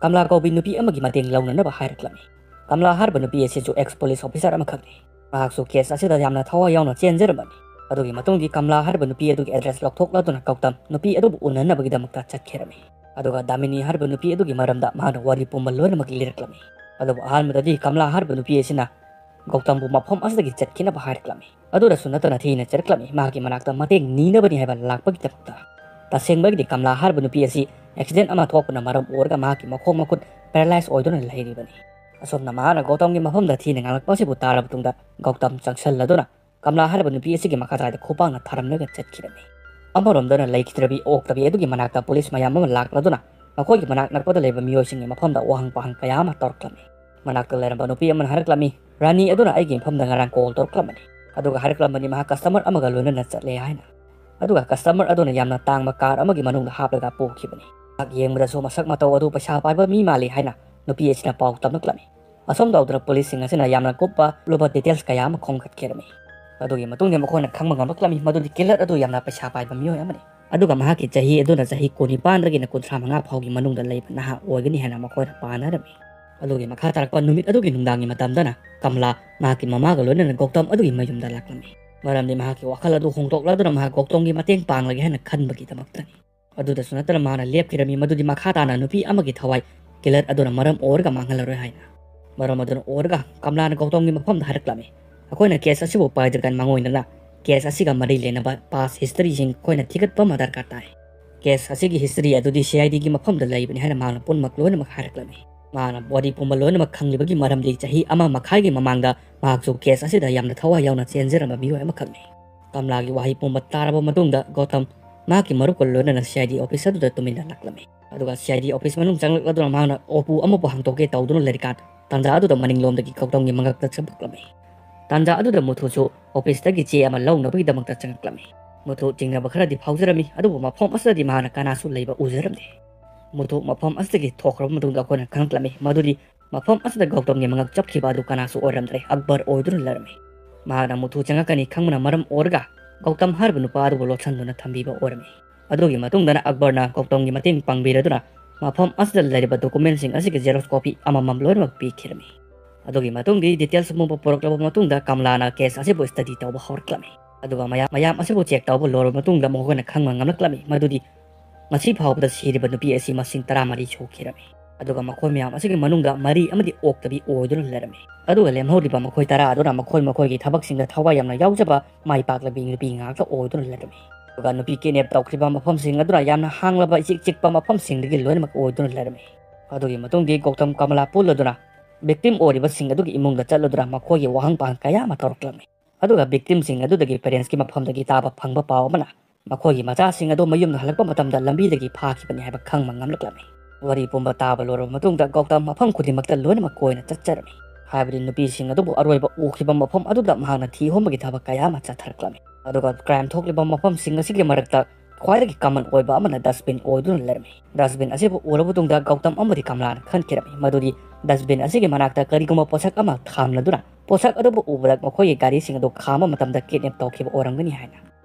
ꯀꯝꯂꯥ ꯀꯧꯕꯤ ꯅꯨꯄꯤ ꯑꯃꯒꯤ ꯃꯇꯦꯡ ꯂꯧꯅꯅꯕ ꯍꯥꯏꯔꯛꯂꯝꯃꯤ꯫ ꯀꯝꯂꯥ ꯍꯥꯏꯔꯤꯕ ꯅꯨꯄꯤ ꯑꯁꯤꯁꯨ ꯑꯦꯛꯁ ꯄꯨꯂꯤꯁ ꯑꯣꯐꯤꯁꯥꯔ ꯑꯃꯈꯛꯅꯤ꯫ ꯃꯍꯥꯛꯁꯨ ꯀꯦꯁ ꯑꯁꯤꯗ ꯌꯥꯝꯅ ꯊꯋꯥꯏ ꯌꯥꯎꯅ ꯆꯦꯟꯖꯔꯝꯕꯅꯤ꯫ ꯑꯗꯨꯒꯤ ꯃꯇꯨꯡꯗꯤ ꯀꯝꯂꯥ ꯍꯥꯏꯔꯤꯕ ꯅꯨꯄꯤ ꯑꯗꯨꯒꯤ ꯑꯦꯗ꯭ꯔꯦꯁ ꯂꯧꯊꯣꯛꯂꯗꯨꯅ ꯒꯧꯇꯝ ꯅꯨꯄꯤ ꯑꯗꯨꯕꯨ ꯎꯅꯅꯕꯒꯤꯗꯃꯛꯇ ꯆꯠꯈꯤꯔꯝꯃꯤ꯫ ꯑꯗꯨꯒ ꯗꯥꯃꯤꯅꯤ ꯍꯥꯏꯔꯤꯕ ꯅꯨꯄꯤ ꯑꯗꯨꯒꯤ ꯃꯔꯝꯗ ꯃꯍꯥꯛꯅ ꯋꯥꯔꯤ ꯄꯨꯝꯕ ꯂꯣꯏꯅꯃꯛ ꯂꯤꯔꯛꯂꯝꯃꯤ꯫ ꯑꯗꯨꯕꯨ ꯑꯍꯥꯟꯕꯗꯗꯤ ꯀꯝꯂꯥ ꯍꯥꯏꯔꯤꯕ ꯅꯨꯄꯤ ꯑꯁꯤꯅ ꯒꯧꯇꯝꯕꯨ ꯃꯐꯝ ꯑꯁꯤꯗꯒꯤ ꯆꯠꯈꯤꯅꯕ ꯍꯥꯏꯔꯛꯂꯝꯃꯤ꯫ ꯑꯗꯨꯗꯁꯨ ꯅꯠꯇꯅ ꯊꯤꯅ ꯆꯠꯂꯛꯂꯝꯃꯤ, ꯃꯍꯥꯛꯀꯤ ꯃꯅꯥꯛꯇ ꯃꯇꯦꯡ ꯅꯤꯅꯕꯅꯤ ꯍꯥꯏꯕ ꯂꯥꯛꯄꯒꯤꯗꯃꯛꯇ꯫ ꯇꯁꯦꯡꯕꯒꯤꯗꯤ ꯀꯝꯂꯥ ꯍꯥꯏꯔꯤꯕ ꯅꯨꯄꯤ ꯑꯁꯤ ꯑꯦꯛꯁꯤꯗꯦꯟ ꯑꯃ ꯊꯣꯛꯄꯅ ꯃꯔꯝ ꯑꯣꯏꯔꯒ ꯃꯍꯥꯛꯀꯤ ꯃꯈꯣꯡ ꯃꯈꯨꯠ ꯄꯦꯔꯥꯂꯥꯏꯁ ꯑꯣꯏꯗꯨꯅ ꯂꯩꯔꯤꯕꯅꯤ꯫ ꯑꯁꯣꯝꯅ ꯃꯍꯥꯛꯅ ꯒꯧꯇꯝꯒꯤ ꯃꯐꯝꯗ ꯊꯤꯅ ꯉꯥꯡꯂꯛꯄ ꯑꯁꯤꯕꯨ ꯇꯥꯔꯕ ꯃꯇꯨꯡꯗ ꯒꯧꯇꯝ ꯆꯪꯁꯜꯂꯗꯨꯅ ꯀꯝꯂꯥ ꯍꯥꯏꯔꯤꯕ ꯅꯨꯄꯤ ꯑꯁꯤꯒꯤ ꯃꯈꯥ ꯇꯥꯏꯗ ꯈꯨꯄꯥꯛꯅ ꯊꯥꯔꯝꯂꯒ ꯆꯠꯈꯤꯔꯝꯃꯤ꯫ ꯑꯃꯔꯣꯝꯗꯅ ꯂꯩꯈꯤꯗ꯭ꯔꯕꯤ ꯑꯣꯛꯇꯕꯤ ꯑꯗꯨꯒꯤ ꯃꯅꯥꯛꯇ ꯄꯨꯂꯤꯁ ꯃꯌꯥꯝ ꯑꯃ ꯂꯥꯛꯂꯗꯨꯅ ꯃꯈꯣꯏꯒꯤ ꯃꯅꯥꯛ ꯅꯛꯄꯗ ꯂꯩꯕ ꯃꯤꯑꯣꯏꯁꯤꯡꯒꯤ ꯃꯐꯝꯗ ꯋꯥꯍꯪ ꯄꯥꯍꯪ ꯀꯌꯥ ꯑꯃ ꯇꯧꯔꯛꯂꯝꯃꯤ꯫ ꯃꯅꯥꯛꯇ ꯂꯩꯔꯝꯕ ꯅꯨꯄꯤ ꯑꯃꯅ ꯍꯥꯏꯔꯛꯂꯝꯃꯤ, "ꯔꯥꯅꯤ ꯑꯗꯨꯅ ꯑꯩꯒꯤ ꯃꯐꯝꯗ ꯉꯔꯥꯡ ꯀꯣꯜ ꯇꯧꯔꯛꯂꯝꯕꯅꯤ, ꯑꯗꯨꯒ ꯍꯥꯏꯔꯛꯂꯝꯕꯅꯤ ꯃꯍꯥꯛ ꯀꯁꯇꯃꯔ ꯑꯃꯒ ꯂꯣꯏꯅꯅ ꯆꯠꯂꯦ" ꯍꯥꯏꯅ꯫ ꯑꯗꯨꯒ ꯀꯁꯇꯃꯔ ꯑꯗꯨꯅ ꯌꯥꯝꯅ ꯇꯥꯡꯕ ꯀꯥꯔ ꯑꯃꯒꯤ ꯃꯅꯨꯡꯗ ꯍꯥꯞꯂꯒ ꯄꯨꯈꯤꯕꯅꯤ꯫ ꯃꯍꯥꯛ ꯌꯦꯡꯕꯗꯁꯨ ꯃꯁꯛ ꯃꯇꯧ ꯑꯗꯨ ꯄꯩꯁꯥ ꯄꯥꯏꯕ ꯃꯤ ꯃꯥꯜꯂꯤ ꯍꯥꯏꯅ ꯅꯨꯄꯤ ꯑꯁꯤꯅ ꯄꯥꯎ ꯇꯝꯂꯛꯂꯝꯃꯤ꯫ ꯑꯁꯣꯝ ꯇꯧꯗꯨꯅ ꯄꯨꯂꯤꯁꯁꯤꯡ ꯑꯁꯤꯅ ꯌꯥꯝꯅ ꯀꯨꯞꯄ ꯂꯨꯕ ꯗꯤꯇꯦꯜꯁ ꯀꯌꯥ ꯑꯃ ꯈꯣꯝꯒꯠꯈꯤꯔꯝꯃꯤ꯫ ꯑꯗꯨꯒꯤ ꯃꯇꯨꯡꯗ ꯃꯈꯣꯏꯅ ꯈꯪꯕ ꯉꯝꯂꯛꯂꯝꯃꯤ ꯃꯗꯨꯗꯤ ꯀꯤꯂꯔ ꯑꯗꯨ ꯌꯥꯝꯅ ꯄꯩꯁꯥ ꯄꯥꯏꯕ ꯃꯤꯑꯣꯏ ꯑꯃꯅꯤ, ꯑꯗꯨꯒ ꯃꯍꯥꯛꯀꯤ ꯆꯍꯤ ꯑꯗꯨꯅ ꯆꯍꯤ ꯀꯨꯟꯅꯤꯄꯥꯟꯗꯒꯤꯅ ꯀꯨꯟꯊ꯭ꯔꯥ ꯃꯉꯥ ꯐꯥꯎꯒꯤ ꯃꯅꯨꯡꯗ ꯂꯩꯕ ꯅꯍꯥ ꯑꯣꯏꯒꯅꯤ ꯍꯥꯏꯅ ꯃꯈꯣꯏꯅ ꯄꯥꯅꯔꯝꯃꯤ꯫ ꯑꯗꯨꯒꯤ ꯃꯈꯥ ꯇꯥꯔꯛꯄ ꯅꯨꯃꯤꯠ ꯑꯗꯨꯒꯤ ꯅꯨꯡꯗꯥꯡꯒꯤ ꯃꯇꯝꯗꯅ ꯀꯝꯂꯥ ꯃꯍꯥꯛꯀꯤ ꯃꯃꯥꯒ ꯂꯣꯏꯅꯅ ꯒꯧꯇꯝ ꯑꯗꯨꯒꯤ ꯃꯌꯨꯝꯗ ꯂꯥꯛꯂꯝꯃꯤ꯫ ꯃꯔꯝꯗꯤ ꯃꯍꯥꯛꯀꯤ ꯋꯥꯈꯜ ꯑꯗꯨ ꯍꯣꯡꯗꯣꯛꯂꯗꯨꯅ ꯃꯍꯥꯛ ꯒꯧꯇꯝꯒꯤ ꯃꯇꯦꯡ ꯄꯥꯡꯂꯒꯦ ꯍꯥꯏꯅ ꯈꯟꯕꯒꯤꯗꯃꯛꯇꯅꯤ꯫ ꯑꯗꯨꯗꯁꯨ ꯅꯠꯇꯅ ꯃꯍꯥꯛꯅ ꯂꯦꯞꯈꯤꯔꯝꯃꯤ ꯃꯗꯨꯗꯤ ꯃꯈꯥ ꯇꯥꯅ ꯅꯨꯄꯤ ꯑꯃꯒꯤ ꯊꯋꯥꯏ ꯀꯤꯂꯔ ꯑꯗꯨꯅ ꯃꯔꯝ ꯑꯣꯏꯔꯒ ꯃꯥꯡꯍꯜꯂꯔꯣꯏ ꯍꯥꯏꯅ꯫ ꯃꯔꯝ ꯑꯗꯨꯅ ꯑꯣꯏꯔꯒ ꯀꯝꯂꯥꯅ ꯒꯧꯇꯝꯒꯤ ꯃꯐꯝꯗ ꯍꯥꯏꯔꯛꯂꯝꯃꯤ, "ꯑꯩꯈꯣꯏꯅ ꯀꯦꯁ ꯑꯁꯤꯕꯨ ꯄꯥꯏꯗ꯭ꯔꯤꯀꯥꯟ ꯃꯥꯡꯑꯣꯏꯅꯅ ꯀꯦꯁ ꯑꯁꯤꯒ ꯃꯔꯤ ꯂꯩꯅꯕ ꯄꯥꯁ ꯍꯤꯁꯇꯔꯤꯁꯤꯡ ꯑꯩꯈꯣꯏꯅ ꯊꯤꯒꯠꯄ ꯑꯃ ꯗꯔꯀꯥꯔ ꯇꯥꯏ꯫ ꯀꯦꯁ ꯑꯁꯤꯒꯤ ꯍꯤꯁꯇꯔꯤ ꯑꯗꯨꯗꯤ ꯁꯤ ꯑꯥꯏ ꯗꯤꯒꯤ ꯃꯐꯝꯗ ꯂꯩꯕꯅꯤ" ꯍꯥꯏꯅ ꯃꯍꯥꯛꯅ ꯄꯨꯝꯅꯃꯛ ꯂꯣꯏꯅꯃꯛ ꯍꯥꯏꯔꯛꯂꯝꯃꯤ꯫ ꯃꯍꯥꯛꯅ ꯋꯥꯔꯤ ꯄꯨꯝꯕ ꯂꯣꯏꯅꯃꯛ ꯈꯪꯂꯤꯕꯒꯤ ꯃꯔꯝꯗꯤ ꯆꯍꯤ ꯑꯃ ꯃꯈꯥꯏꯒꯤ ꯃꯃꯥꯡꯗ ꯃꯍꯥꯛꯁꯨ ꯀꯦꯁ ꯑꯁꯤꯗ ꯌꯥꯝꯅ ꯊꯋꯥꯏ ꯌꯥꯎꯅ ꯆꯦꯟꯖꯔꯝꯕ ꯃꯤꯑꯣꯏ ꯑꯃꯈꯛꯅꯤ꯫ ꯀꯝꯂꯥꯒꯤ ꯋꯥꯍꯩ ꯄꯨꯝꯕ ꯇꯥꯔꯕ ꯃꯇꯨꯡꯗ ꯒꯧꯇꯝ ꯃꯍꯥꯛꯀꯤ ꯃꯔꯨꯞꯀ ꯂꯣꯏꯅꯅ ꯁꯤ ꯑꯥꯏ ꯗꯤ ꯑꯣꯐꯤꯁ ꯑꯗꯨꯗ ꯇꯨꯃꯤꯟꯅ ꯂꯥꯛꯂꯝꯃꯤ꯫ ꯑꯗꯨꯒ ꯁꯤ ꯑꯥꯏ ꯗꯤ ꯑꯣꯐꯤꯁ ꯃꯅꯨꯡ ꯆꯪꯂꯛꯂꯗꯨꯅ ꯃꯍꯥꯛꯅ ꯑꯣꯄꯨ ꯑꯃꯕꯨ ꯍꯥꯡꯗꯣꯛꯀꯦ ꯇꯧꯗꯨꯅ ꯂꯩꯔꯤꯀꯥꯟ, ꯇꯥꯟꯖꯥ ꯑꯗꯨꯗ ꯃꯅꯤꯡꯂꯣꯝꯗꯒꯤ ꯒꯧꯇꯝꯒꯤ ꯃꯉꯛꯇ ꯆꯪꯂꯛꯂꯝꯃꯤ꯫ ꯇꯥꯟꯖꯥ ꯑꯗꯨꯗ ꯃꯨꯊꯨꯁꯨ ꯑꯣꯐꯤꯁꯇꯒꯤ ꯆꯦ ꯑꯃ ꯂꯧꯅꯕꯒꯤꯗꯃꯛꯇ ꯆꯪꯂꯛꯂꯝꯃꯤ꯫ ꯃꯨꯊꯨ ꯆꯤꯡꯅꯕ ꯈꯔꯗꯤ ꯐꯥꯎꯖꯔꯝꯃꯤ, ꯑꯗꯨꯕꯨ ꯃꯐꯝ ꯑꯁꯤꯗꯗꯤ ꯃꯍꯥꯛꯅ ꯀꯅꯥꯁꯨ ꯂꯩꯕ ꯎꯖꯔꯝꯗꯦ꯫ ꯃꯨꯊꯨ ꯃꯐꯝ ꯑꯁꯤꯗꯒꯤ ꯊꯣꯛꯈ꯭ꯔꯕ ꯃꯇꯨꯡꯗ ꯑꯩꯈꯣꯏꯅ ꯈꯪꯂꯛꯂꯝꯃꯤ ꯃꯗꯨꯗꯤ ꯃꯐꯝ ꯑꯁꯤꯗ ꯒꯧꯇꯝꯒꯤ ꯃꯉꯛ ꯆꯞꯈꯤꯕ ꯑꯗꯨ ꯀꯅꯥꯁꯨ ꯑꯣꯏꯔꯝꯗ꯭ꯔꯦ, ꯑꯛꯕꯔ ꯑꯣꯏꯗꯨꯅ ꯂꯩꯔꯝꯃꯤ꯫ ꯃꯍꯥꯛꯅ ꯃꯨꯊꯨ ꯆꯪꯉꯛꯀꯅꯤ ꯈꯪꯕꯅ ꯃꯔꯝ ꯑꯣꯏꯔꯒ ꯒꯧꯇꯝ ꯍꯥꯏꯔꯤꯕ ꯅꯨꯄꯥ ꯑꯗꯨꯕꯨ ꯂꯣꯠꯁꯤꯟꯗꯨꯅ ꯊꯝꯕꯤꯕ ꯑꯣꯏꯔꯝꯃꯤ꯫ ꯑꯗꯨꯒꯤ ꯃꯇꯨꯡꯗꯅ ꯑꯛꯕꯔꯅ ꯒꯧꯇꯝꯒꯤ ꯃꯇꯦꯡ ꯄꯥꯡꯕꯤꯔꯗꯨꯅ ꯃꯐꯝ ꯑꯁꯤꯗ ꯂꯩꯔꯤꯕ ꯗꯣꯀꯨꯃꯦꯟꯁꯤꯡ ꯑꯁꯤꯒꯤ ꯖꯦꯔꯣꯛꯁ ꯀꯣꯄꯤ ꯑꯃꯃꯝ ꯂꯣꯏꯅꯃꯛ ꯄꯤꯈꯤꯔꯝꯃꯤ꯫ ꯑꯗꯨꯒꯤ ꯃꯇꯨꯡꯗꯤ ꯗꯤꯇꯦꯜꯁ ꯑꯃꯨꯛ ꯄꯨꯔꯛꯂꯕ ꯃꯇꯨꯡꯗ ꯀꯝꯂꯥꯅ ꯀꯦꯁ ꯑꯁꯤꯕꯨ ꯁ꯭ꯇꯗꯤ ꯇꯧꯕ ꯍꯧꯔꯛꯂꯝꯃꯤ꯫ ꯑꯗꯨꯒ ꯃꯌꯥꯝ, ꯃꯌꯥꯝ ꯑꯁꯤꯕꯨ ꯆꯦꯛ ꯇꯧꯕ ꯂꯣꯏꯔꯕ ꯃꯇꯨꯡꯗ ꯃꯈꯣꯏꯅ ꯈꯪꯕ ꯉꯝꯂꯛꯂꯝꯃꯤ ꯃꯗꯨꯗꯤ ꯉꯁꯤ ꯐꯥꯎꯕꯗ ꯁꯤꯔꯤꯕ ꯅꯨꯄꯤ ꯑꯁꯤ ꯃꯁꯤꯡ ꯇꯔꯥꯃꯔꯤ ꯁꯨꯈꯤꯔꯝꯃꯤ꯫ ꯑꯗꯨꯒ ꯃꯈꯣꯏ ꯃꯌꯥꯝ ꯑꯁꯤꯒꯤ ꯃꯅꯨꯡꯗ ꯃꯔꯤ ꯑꯃꯗꯤ ꯑꯣꯛꯇꯕꯤ ꯑꯣꯏꯗꯨꯅ ꯂꯩꯔꯝꯃꯤ꯫ ꯑꯗꯨꯒ ꯂꯦꯝꯍꯧꯔꯤꯕ ꯃꯈꯣꯏ ꯇꯔꯥ ꯑꯗꯨꯅ ꯃꯈꯣꯏ ꯃꯈꯣꯏꯒꯤ ꯊꯕꯛꯁꯤꯡꯗ ꯊꯋꯥꯏ ꯌꯥꯝꯅ ꯌꯥꯎꯖꯕ ꯃꯥꯏ ꯄꯥꯛꯂꯕꯤ ꯅꯨꯄꯤ ꯉꯥꯛꯇ ꯑꯣꯏꯗꯨꯅ ꯂꯩꯔꯝꯃꯤ꯫ ꯑꯗꯨꯒ ꯅꯨꯄꯤ ꯀꯤꯗꯅꯦꯞ ꯇꯧꯈ꯭ꯔꯤꯕ ꯃꯐꯝꯁꯤꯡ ꯑꯗꯨꯅ ꯌꯥꯝꯅ ꯍꯥꯡꯂꯕ ꯏꯆꯤꯛ ꯆꯤꯛꯄ ꯃꯐꯝꯁꯤꯡꯗꯒꯤ ꯂꯣꯏꯅꯃꯛ ꯑꯣꯏꯗꯨꯅ ꯂꯩꯔꯝꯃꯤ꯫ ꯑꯗꯨꯒꯤ ꯃꯇꯨꯡꯗꯤ ꯒꯧꯇꯝ ꯀꯃꯂꯥ ꯄꯨꯜꯂꯗꯨꯅ ꯚꯤꯛꯇꯤꯝ ꯑꯣꯏꯔꯤꯕꯁꯤꯡ ꯑꯗꯨꯒꯤ ꯏꯃꯨꯡꯗ ꯆꯠꯂꯗꯨꯅ ꯃꯈꯣꯏꯒꯤ ꯋꯥꯍꯪ ꯄꯥꯎꯍꯪ ꯀꯌꯥ ꯑꯃ ꯇꯧꯔꯛꯂꯝꯃꯤ꯫ ꯑꯗꯨꯒ ꯚꯤꯛꯇꯤꯝꯁꯤꯡ ꯑꯗꯨꯗꯒꯤ ꯄꯦꯔꯦꯟꯁꯀꯤ ꯃꯐꯝꯗꯒꯤ ꯇꯥꯕ ꯐꯪꯕ ꯄꯥꯎ ꯑꯃꯅ ꯃꯈꯣꯏꯒꯤ ꯃꯆꯥꯁꯤꯡ ꯑꯗꯨ ꯃꯌꯨꯝꯗ ꯍꯜꯂꯛꯄ ꯃꯇꯝꯗ ꯂꯝꯕꯤꯗꯒꯤ ꯐꯥꯈꯤꯕꯅꯤ ꯍꯥꯏꯕ ꯈꯪꯕ ꯉꯝꯂꯛꯂꯝꯃꯤ꯫ ꯋꯥꯔꯤ ꯄꯨꯝꯕ ꯇꯥꯕ ꯂꯣꯏꯔꯕ ꯃꯇꯨꯡꯗ ꯒꯧꯇꯝ ꯃꯐꯝ ꯈꯨꯗꯤꯡꯃꯛꯇ ꯂꯣꯏꯅꯃꯛ ꯀꯣꯏꯅ ꯆꯠꯆꯔꯝꯃꯤ꯫ ꯍꯥꯏꯕꯗꯤ ꯅꯨꯄꯤꯁꯤꯡ ꯑꯗꯨꯕꯨ ꯑꯔꯣꯏꯕ ꯎꯈꯤꯕ ꯃꯐꯝ ꯑꯗꯨꯗ ꯃꯍꯥꯛꯅ ꯊꯤ ꯍꯨꯝꯕꯒꯤ ꯊꯕꯛ ꯀꯌꯥ ꯑꯃ ꯆꯠꯊꯔꯛꯂꯝꯃꯤ꯫ ꯑꯗꯨꯒ ꯀ꯭ꯔꯥꯏꯝ ꯊꯣꯛꯂꯤꯕ ꯃꯐꯝꯁꯤꯡ ꯑꯁꯤꯒꯤ ꯃꯔꯛꯇ ꯈ꯭ꯋꯥꯏꯗꯒꯤ ꯀꯃꯟ ꯑꯣꯏꯕ ꯑꯃꯅ ꯗꯁꯕꯤꯟ ꯑꯣꯏꯗꯨꯅ ꯂꯩꯔꯝꯃꯤ꯫ ꯗꯁꯕꯤꯟ ꯑꯁꯤꯕꯨ ꯎꯔꯕ ꯃꯇꯨꯡꯗ ꯒꯧꯇꯝ ꯑꯃꯗꯤ ꯀꯃꯂꯥꯅ ꯈꯟꯈꯤꯔꯝꯃꯤ ꯃꯗꯨꯗꯤ ꯗꯁꯕꯤꯟ ꯑꯁꯤꯒꯤ ꯃꯅꯥꯛꯇ ꯀꯔꯤꯒꯨꯝꯕ ꯄꯣꯠꯁꯛ ꯑꯃ ꯊꯝꯂꯗꯨꯅ ꯄꯣꯠꯁꯛ ꯑꯗꯨꯕꯨ ꯎꯕꯗ ꯃꯈꯣꯏꯒꯤ ꯒꯥꯔꯤꯁꯤꯡ ꯑꯗꯨ ꯈꯥꯝꯕ ꯃꯇꯝꯗ ꯀꯤꯗꯅꯦꯞ ꯇꯧꯈꯤꯕ ꯑꯣꯏꯔꯝꯒꯅꯤ ꯍꯥꯏꯅ꯫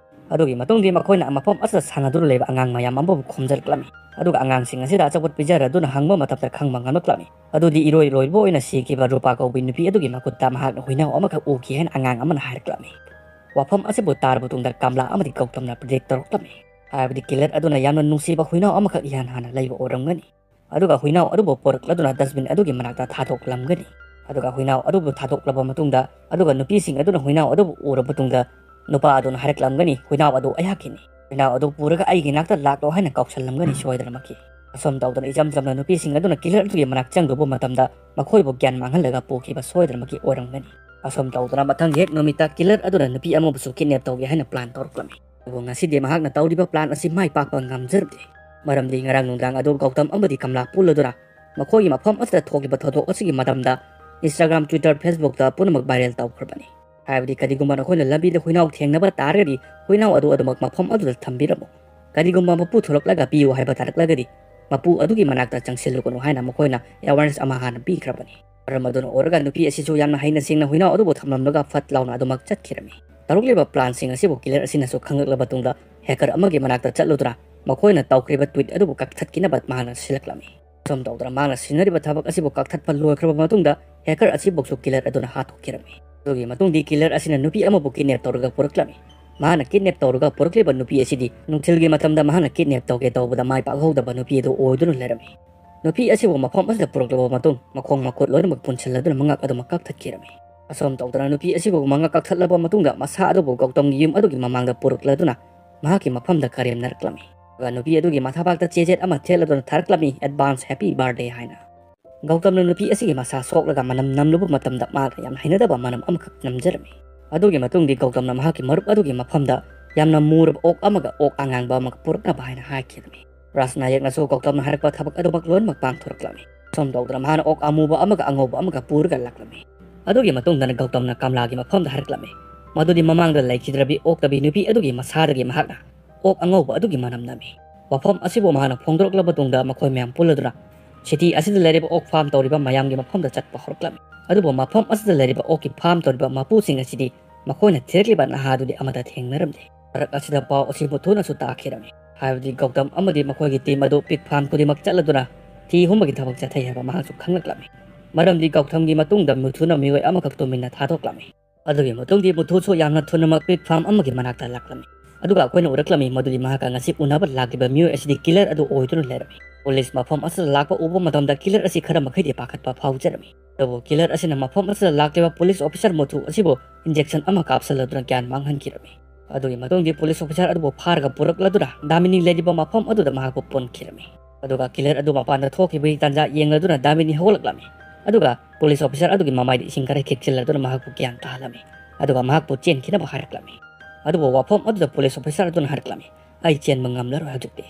ꯑꯗꯨꯒꯤ ꯃꯇꯨꯡꯗꯤ ꯃꯈꯣꯏꯅ ꯃꯐꯝ ꯑꯁꯤꯗ ꯁꯥꯟꯅꯗꯨꯅ ꯂꯩꯕ ꯑꯉꯥꯡ ꯃꯌꯥꯝ ꯑꯃꯕꯨ ꯈꯣꯝꯖꯤꯜꯂꯛꯂꯝꯃꯤ꯫ ꯑꯗꯨꯒ ꯑꯉꯥꯡꯁꯤꯡ ꯑꯁꯤꯗ ꯑꯆꯥꯄꯣꯠ ꯄꯤꯖꯔꯗꯨꯅ ꯍꯪꯕ ꯃꯇꯝꯗ ꯈꯪꯕ ꯉꯝꯂꯛꯂꯝꯃꯤ꯫ ꯑꯗꯨꯗꯤ ꯏꯔꯣꯏ ꯂꯣꯏꯕ ꯑꯣꯏꯅ ꯁꯤꯈꯤꯕ ꯔꯨꯄꯥ ꯀꯧꯕꯤ ꯅꯨꯄꯤ ꯑꯗꯨꯒꯤ ꯃꯈꯨꯠꯇ ꯃꯍꯥꯛꯅ ꯍꯨꯏꯅꯥꯎ ꯑꯃꯈꯛ ꯎꯈꯤ ꯍꯥꯏꯅ ꯑꯉꯥꯡ ꯑꯃꯅ ꯍꯥꯏꯔꯛꯂꯝꯃꯤ꯫ ꯋꯥꯐꯝ ꯑꯁꯤꯕꯨ ꯇꯥꯔꯕ ꯃꯇꯨꯡꯗ ꯀꯃꯂꯥ ꯑꯃꯗꯤ ꯒꯧꯇꯝꯅ ꯄ꯭ꯔꯤꯗꯤꯛ ꯇꯧꯔꯛꯂꯝꯃꯤ꯫ ꯍꯥꯏꯕꯗꯤ ꯀꯤꯂꯔ ꯑꯗꯨꯅ ꯌꯥꯝꯅ ꯅꯨꯡꯁꯤꯕ ꯍꯨꯏꯅꯥꯎ ꯑꯃꯈꯛ ꯏꯍꯥꯟ ꯍꯥꯟꯅ ꯂꯩꯕ ꯑꯣꯏꯔꯝꯒꯅꯤ꯫ ꯑꯗꯨꯒ ꯍꯨꯏꯅꯥꯎ ꯑꯗꯨꯕꯨ ꯄꯣꯔꯛꯂꯗꯨꯅ ꯗꯁꯕꯤꯟ ꯑꯗꯨꯒꯤ ꯃꯅꯥꯛꯇ ꯊꯥꯗꯣꯛꯂꯝꯒꯅꯤ꯫ ꯑꯗꯨꯒ ꯍꯨꯏꯅꯥꯎ ꯑꯗꯨꯕꯨ ꯊꯥꯗꯣꯛꯂꯕ ꯃꯇꯨꯡꯗ, ꯑꯗꯨꯒ ꯅꯨꯄꯤꯁꯤꯡ ꯑꯗꯨꯅ ꯍꯨꯏꯅꯥꯎ ꯑꯗꯨꯕꯨ ꯎꯔꯕ ꯃꯇꯨꯡꯗ, ꯅꯨꯄꯥ ꯑꯗꯨꯅ ꯍꯥꯏꯔꯛꯂꯝꯒꯅꯤ, "ꯍꯨꯏꯅꯥꯎ ꯑꯗꯨ ꯑꯩꯍꯥꯛꯀꯤꯅꯤ꯫ ꯍꯨꯏꯅꯥꯎ ꯑꯗꯨ ꯄꯨꯔꯒ ꯑꯩꯒꯤ ꯅꯥꯛꯇ ꯂꯥꯛꯂꯣ" ꯍꯥꯏꯅ ꯀꯧꯁꯜꯂꯝꯒꯅꯤ ꯁꯣꯏꯗꯅꯃꯛꯀꯤ꯫ ꯑꯁꯨꯝ ꯇꯧꯗꯅ ꯏꯆꯝ ꯆꯝꯅ ꯅꯨꯄꯤꯁꯤꯡ ꯑꯗꯨꯅ ꯀꯤꯂꯔ ꯑꯗꯨꯒꯤ ꯃꯅꯥꯛ ꯆꯪꯂꯨꯕ ꯃꯇꯝꯗ ꯃꯈꯣꯏꯕꯨ ꯒ꯭ꯌꯥꯟ ꯃꯥꯡꯍꯜꯂꯒ ꯄꯨꯈꯤꯕ ꯁꯣꯏꯗꯅꯃꯛꯀꯤ ꯑꯣꯏꯔꯝꯒꯅꯤ꯫ ꯑꯁꯨꯝ ꯇꯧꯗꯅ ꯃꯊꯪꯒꯤ ꯍꯦꯛ ꯅꯨꯃꯤꯠꯇ ꯀꯤꯂꯔ ꯑꯗꯨꯅ ꯅꯨꯄꯤ ꯑꯃꯕꯨꯁꯨ ꯀꯤꯗꯅꯦꯞ ꯇꯧꯒꯦ ꯍꯥꯏꯅ ꯄ꯭ꯂꯥꯟ ꯇꯧꯔꯛꯂꯝꯃꯤ꯫ ꯑꯗꯨꯕꯨ ꯉꯁꯤꯗꯤ ꯃꯍꯥꯛꯅ ꯇꯧꯔꯤꯕ ꯄ꯭ꯂꯥꯟ ꯑꯁꯤ ꯃꯥꯏ ꯄꯥꯛꯄ ꯉꯝꯖꯔꯝꯗꯦ꯫ ꯃꯔꯝꯗꯤ ꯉꯔꯥꯡ ꯅꯨꯡꯗꯥꯡ ꯑꯗꯨ ꯒꯧꯇꯝ ꯑꯃꯗꯤ ꯀꯃꯂꯥ ꯄꯨꯜꯂꯗꯨꯅ ꯃꯈꯣꯏꯒꯤ ꯃꯐꯝ ꯑꯁꯤꯗ ꯊꯣꯛꯂꯤꯕ ꯊꯧꯗꯣꯛ ꯑꯁꯤꯒꯤ ꯃꯔꯝꯗ Instagram, Twitter, Facebook-ꯇ ꯄꯨꯝꯅꯃꯛ viral ꯇꯧꯈ꯭ꯔꯕꯅꯤ꯫ ꯍꯥꯏꯕꯗꯤ ꯀꯔꯤꯒꯨꯝꯕ ꯅꯈꯣꯏꯅ ꯂꯝꯕꯤꯗ ꯍꯨꯏꯅꯥꯎ ꯊꯦꯡꯅꯕ ꯇꯥꯔꯒꯗꯤ ꯍꯨꯏꯅꯥꯎ ꯑꯗꯨ ꯑꯗꯨꯃꯛ ꯃꯐꯝ ꯑꯗꯨꯗ ꯊꯝꯕꯤꯔꯝꯃꯨ꯫ ꯀꯔꯤꯒꯨꯝꯕ ꯃꯄꯨ ꯊꯣꯛꯂꯛꯂꯒ ꯄꯤꯌꯨ ꯍꯥꯏꯕ ꯇꯥꯔꯛꯂꯒꯗꯤ ꯃꯄꯨ ꯑꯗꯨꯒꯤ ꯃꯅꯥꯛꯇ ꯆꯪꯁꯤꯜꯂꯨꯒꯅꯨ ꯍꯥꯏꯅ ꯃꯈꯣꯏꯅ awareness ꯑꯃ ꯍꯥꯟꯅ ꯄꯤꯈ꯭ꯔꯕꯅꯤ꯫ ꯃꯔꯝ ꯑꯗꯨꯅ ꯑꯣꯏꯔꯒ ꯅꯨꯄꯤ ꯑꯁꯤꯁꯨ ꯌꯥꯝꯅ ꯍꯩꯅ ꯁꯤꯡꯅ ꯍꯨꯏꯅꯥꯎ ꯑꯗꯨꯕꯨ ꯊꯝꯂꯝꯂꯒ ꯐꯠ ꯂꯥꯎꯅ ꯑꯗꯨꯃꯛ ꯆꯠꯈꯤꯔꯝꯃꯤ꯫ ꯇꯧꯔꯛꯂꯤꯕ ꯄ꯭ꯂꯥꯟꯁꯤꯡ ꯑꯁꯤꯕꯨ ꯀꯤꯂꯔ ꯑꯁꯤꯅꯁꯨ ꯈꯪꯂꯛꯂꯕ ꯃꯇꯨꯡꯗ ꯍꯦꯀꯔ ꯑꯃꯒꯤ ꯃꯅꯥꯛꯇ ꯆꯠꯂꯨꯗꯨꯅ ꯃꯈꯣꯏꯅ ꯇꯧꯈ꯭ꯔꯤꯕ ꯇ꯭ꯋꯤꯠ ꯑꯗꯨꯕꯨ ꯀꯛꯊꯠꯈꯤꯅꯕ ꯃꯍꯥꯛꯅ ꯁꯤꯜꯂꯛꯂꯝꯃꯤ꯫ ꯑꯁꯨꯝ ꯇꯧꯗꯅ ꯃꯍꯥꯛꯅ ꯁꯤꯟꯅꯔꯤꯕ ꯊꯕꯛ ꯑꯁꯤꯕꯨ ꯀꯛꯊꯠꯄ ꯂꯣꯏꯈ꯭ꯔꯕ ꯃꯇꯨꯡꯗ ꯍꯦꯀꯔ ꯑꯁꯤꯕꯨꯁꯨ ꯀꯤꯂꯔ ꯑꯗꯨꯅ ꯍꯥꯠꯇꯣꯛꯈꯤꯔꯝꯃꯤ꯫ ꯑꯗꯨꯒꯤ ꯃꯇꯨꯡꯗꯤ ꯀꯤꯂꯔ ꯑꯁꯤꯅ ꯅꯨꯄꯤ ꯑꯃꯕꯨ ꯀꯤꯗꯅꯦꯞ ꯇꯧꯔꯒ ꯄꯨꯔꯛꯂꯝꯃꯤ꯫ ꯃꯍꯥꯛꯅ ꯀꯤꯗꯅꯦꯞ ꯇꯧꯔꯒ ꯄꯨꯔꯛꯂꯤꯕ ꯅꯨꯄꯤ ꯑꯁꯤꯗꯤ ꯅꯨꯡꯊꯤꯜꯒꯤ ꯃꯇꯝꯗ ꯃꯍꯥꯛꯅ ꯀꯤꯗꯅꯦꯞ ꯇꯧꯒꯦ ꯇꯧꯕꯗ ꯃꯥꯏ ꯄꯥꯛꯍꯧꯗꯕ ꯅꯨꯄꯤ ꯑꯗꯨ ꯑꯣꯏꯗꯨꯅ ꯂꯩꯔꯝꯃꯤ꯫ ꯅꯨꯄꯤ ꯑꯁꯤꯕꯨ ꯃꯐꯝ ꯑꯁꯤꯗ ꯄꯨꯔꯛꯂꯕ ꯃꯇꯨꯡ ꯃꯈꯣꯡ ꯃꯈꯨꯠ ꯂꯣꯏꯅꯃꯛ ꯄꯨꯟꯁꯤꯜꯂꯗꯨꯅ ꯃꯉꯛ ꯑꯗꯨꯃꯛ ꯀꯛꯊꯠꯈꯤꯔꯝꯃꯤ꯫ ꯑꯁꯨꯝ ꯇꯧꯗꯅ ꯅꯨꯄꯤ ꯑꯁꯤꯕꯨ ꯃꯉꯛ ꯀꯛꯊꯠꯂꯕ ꯃꯇꯨꯡꯗ ꯃꯁꯥ ꯑꯗꯨꯕꯨ ꯒꯧꯇꯝꯒꯤ ꯌꯨꯝ ꯑꯗꯨꯒꯤ ꯃꯃꯥꯡꯗ ꯄꯨꯔꯛꯂꯗꯨꯅ ꯃꯍꯥꯛꯀꯤ ꯃꯐꯝꯗ ꯀꯔꯦꯝꯅꯔꯛꯂꯝꯃꯤ꯫ ꯑꯗꯨꯒ ꯅꯨꯄꯤ ꯑꯗꯨꯒꯤ ꯃꯊꯥꯕꯥꯛꯇ ꯆꯦꯖꯦꯠ ꯑꯃ ꯊꯦꯠꯂꯗꯨꯅ ꯊꯥꯔꯛꯂꯝꯃꯤ, "Advance Happy Birthday" ꯍꯥꯏꯅ꯫ ꯒꯧꯇꯝꯅ ꯅꯨꯄꯤ ꯑꯁꯤꯒꯤ ꯃꯁꯥ ꯁꯣꯛꯂꯒ ꯃꯅꯝ ꯅꯝꯂꯨꯕ ꯃꯇꯝꯗ ꯃꯥꯅ ꯌꯥꯝꯅ ꯍꯩꯅꯗꯕ ꯃꯅꯝ ꯑꯃꯈꯛ ꯅꯝꯖꯔꯝꯃꯤ꯫ ꯑꯗꯨꯒꯤ ꯃꯇꯨꯡꯗꯤ ꯒꯧꯇꯝꯅ ꯃꯍꯥꯛꯀꯤ ꯃꯔꯨꯞ ꯑꯗꯨꯒꯤ ꯃꯐꯝꯗ ꯌꯥꯝꯅ ꯃꯨꯔꯕ ꯑꯣꯛ ꯑꯃꯒ ꯑꯣꯛ ꯑꯉꯥꯡꯕ ꯑꯃꯒ ꯄꯨꯔꯛꯅꯕ ꯍꯥꯏꯅ ꯍꯥꯏꯈꯤꯔꯝꯃꯤ꯫ ꯔꯥꯖꯅꯥꯌꯛꯅꯁꯨ ꯒꯧꯇꯝꯅ ꯍꯥꯏꯔꯛꯄ ꯊꯕꯛ ꯑꯗꯨꯃꯛ ꯂꯣꯏꯅꯃꯛ ꯄꯥꯡꯊꯣꯔꯛꯂꯝꯃꯤ꯫ ꯑꯁꯨꯝ ꯇꯧꯗꯨꯅ ꯃꯍꯥꯛꯅ ꯑꯣꯛ ꯑꯃꯨꯕ ꯑꯃꯒ ꯑꯉꯧꯕ ꯑꯃꯒ ꯄꯨꯔꯒ ꯂꯥꯛꯂꯝꯃꯤ꯫ ꯑꯗꯨꯒꯤ ꯃꯇꯨꯡꯗꯅ ꯒꯧꯇꯝꯅ ꯀꯝꯂꯥꯒꯤ ꯃꯐꯝꯗ ꯍꯥꯏꯔꯛꯂꯝꯃꯤ꯫ ꯃꯗꯨꯗꯤ ꯃꯃꯥꯡꯗ ꯂꯩꯈꯤꯗ꯭ꯔꯕꯤ ꯑꯣꯛꯇꯕꯤ ꯅꯨꯄꯤ ꯑꯗꯨꯒꯤ ꯃꯁꯥꯗꯒꯤ ꯃꯍꯥꯛꯅ ꯑꯣꯛ ꯑꯉꯧꯕ ꯑꯗꯨꯒꯤ ꯃꯅꯝ ꯅꯝꯃꯤ꯫ ꯋꯥꯐꯝ ꯑꯁꯤꯕꯨ ꯃꯍꯥꯛꯅ ꯐꯣꯡꯗꯣꯔꯛꯂꯕ ꯇꯨꯡꯗ ꯃꯈꯣꯏ ꯃꯌꯥꯝ ꯄꯨꯜꯂꯗꯨꯅ city ꯑꯁꯤꯗ ꯂꯩꯔꯤꯕ ꯑꯣꯛ farm ꯇꯧꯔꯤꯕ ꯃꯌꯥꯝꯒꯤ ꯃꯐꯝꯗ ꯆꯠꯄ ꯍꯧꯔꯛꯂꯝꯃꯤ꯫ ꯑꯗꯨꯕꯨ ꯃꯐꯝ ꯑꯁꯤꯗ ꯂꯩꯔꯤꯕ ꯑꯣꯛꯀꯤ farm ꯇꯧꯔꯤꯕ ꯃꯄꯨꯁꯤꯡ ꯑꯁꯤꯗꯤ ꯃꯈꯣꯏꯅ ꯊꯤꯔꯛꯂꯤꯕ ꯅꯍꯥꯗꯨꯗꯤ ꯑꯃꯠꯇ ꯊꯦꯡꯅꯔꯝꯗꯦ꯫ ꯃꯔꯛ ꯑꯁꯤꯗ ꯄꯥꯎ ꯑꯁꯤ ꯃꯨꯊꯨꯅꯁꯨ ꯇꯥꯈꯤꯔꯝꯃꯤ꯫ ꯍꯥꯏꯕꯗꯤ ꯒꯧꯇꯝ ꯑꯃꯗꯤ ꯃꯈꯣꯏꯒꯤ team ꯑꯗꯨ pig farm ꯈꯨꯗꯤꯡꯃꯛ ꯆꯠꯂꯗꯨꯅ ꯊꯤ ꯍꯨꯝꯕꯒꯤ ꯊꯕꯛ ꯆꯠꯊꯩ ꯍꯥꯏꯕ ꯃꯍꯥꯛꯁꯨ ꯈꯪꯂꯛꯂꯝꯃꯤ꯫ ꯃꯔꯝꯗꯤ ꯒꯧꯇꯝꯒꯤ ꯃꯇꯨꯡꯗ ꯃꯨꯊꯨꯅ ꯃꯤꯑꯣꯏ ꯑꯃꯈꯛ ꯇꯨꯃꯤꯟꯅ ꯊꯥꯗꯣꯛꯂꯝꯃꯤ꯫ ꯑꯗꯨꯒꯤ ꯃꯇꯨꯡꯗꯤ ꯃꯨꯊꯨꯁꯨ ꯌꯥꯝꯅ ꯊꯨꯅꯃꯛ pig farm ꯑꯃꯒꯤ ꯃꯅꯥꯛꯇ ꯂꯥꯛꯂꯝꯃꯤ꯫ ꯑꯗꯨꯒ ꯑꯩꯈꯣꯏꯅ ꯎꯔꯛꯂꯝꯃꯤ ꯃꯗꯨꯗꯤ ꯃꯍꯥꯛꯀ ꯉꯁꯤ ꯎꯅꯕ ꯂꯥꯛꯂꯤꯕ ꯃꯤꯑꯣꯏ ꯑꯁꯤꯗꯤ killer ꯑꯗꯨ ꯑꯣꯏꯗꯨꯅ ꯂꯩꯔꯝꯃꯤ꯫ Police ꯃꯐꯝ ꯑꯁꯤꯗ ꯂꯥꯛꯄ ꯎꯕ ꯃꯇꯝꯗ killer ꯑꯁꯤ ꯈꯔ ꯃꯈꯩꯗꯤ ꯄꯥꯈꯠꯄ ꯐꯥꯎꯖꯔꯝꯃꯤ꯫ ꯑꯗꯨꯕꯨ killer ꯑꯁꯤꯅ ꯃꯐꯝ ꯑꯁꯤꯗ ꯂꯥꯛꯂꯤꯕ police officer ꯃꯨꯊꯨ ꯑꯁꯤꯕꯨ injection ꯑꯃ ꯀꯥꯞꯁꯤꯜꯂꯗꯨꯅ ꯒ꯭ꯌꯥꯟ ꯃꯥꯡꯍꯟꯈꯤꯔꯝꯃꯤ꯫ ꯑꯗꯨꯒꯤ ꯃꯇꯨꯡꯗꯤ police officer ꯑꯗꯨꯕꯨ ꯐꯥꯔꯒ ꯄꯨꯔꯛꯂꯗꯨꯅ ꯗꯥꯃꯤꯅꯤ ꯂꯩꯔꯤꯕ ꯃꯐꯝ ꯑꯗꯨꯗ ꯃꯍꯥꯛꯄꯨ ꯄꯨꯟꯈꯤꯔꯝꯃꯤ꯫ ꯑꯗꯨꯒ killer ꯑꯗꯨ ꯃꯄꯥꯟꯗ ꯊꯣꯛꯈꯤꯕꯒꯤ ꯇꯥꯟꯖꯥ ꯌꯦꯡꯂꯗꯨꯅ ꯗꯥꯃꯤꯅꯤ ꯍꯧꯒꯠꯂꯛꯂꯝꯃꯤ꯫ ꯑꯗꯨꯒ police officer ꯑꯗꯨꯒꯤ ꯃꯃꯥꯏꯗ ꯏꯁꯤꯡ ꯈꯔ ꯈꯤꯛꯆꯤꯜꯂꯗꯨꯅ ꯃꯍꯥꯛꯄꯨ ꯒ꯭ꯌꯥꯟ ꯇꯥꯍꯜꯂꯝꯃꯤ꯫ ꯑꯗꯨꯒ ꯃꯍꯥꯛꯄꯨ ꯆꯦꯟꯈꯤꯅꯕ ꯍꯥꯏꯔꯛꯂꯝꯃꯤ꯫ ꯑꯗꯨꯕꯨ ꯋꯥꯐꯝ ꯑꯗꯨꯗ police officer ꯑꯗꯨꯅ ꯍꯥꯏꯔꯛꯂꯝꯃꯤ, "ꯑꯩ ꯆꯦꯟꯕ ꯉꯝꯂꯔꯣꯏ ꯍꯧꯖꯤꯛꯇꯤ"꯫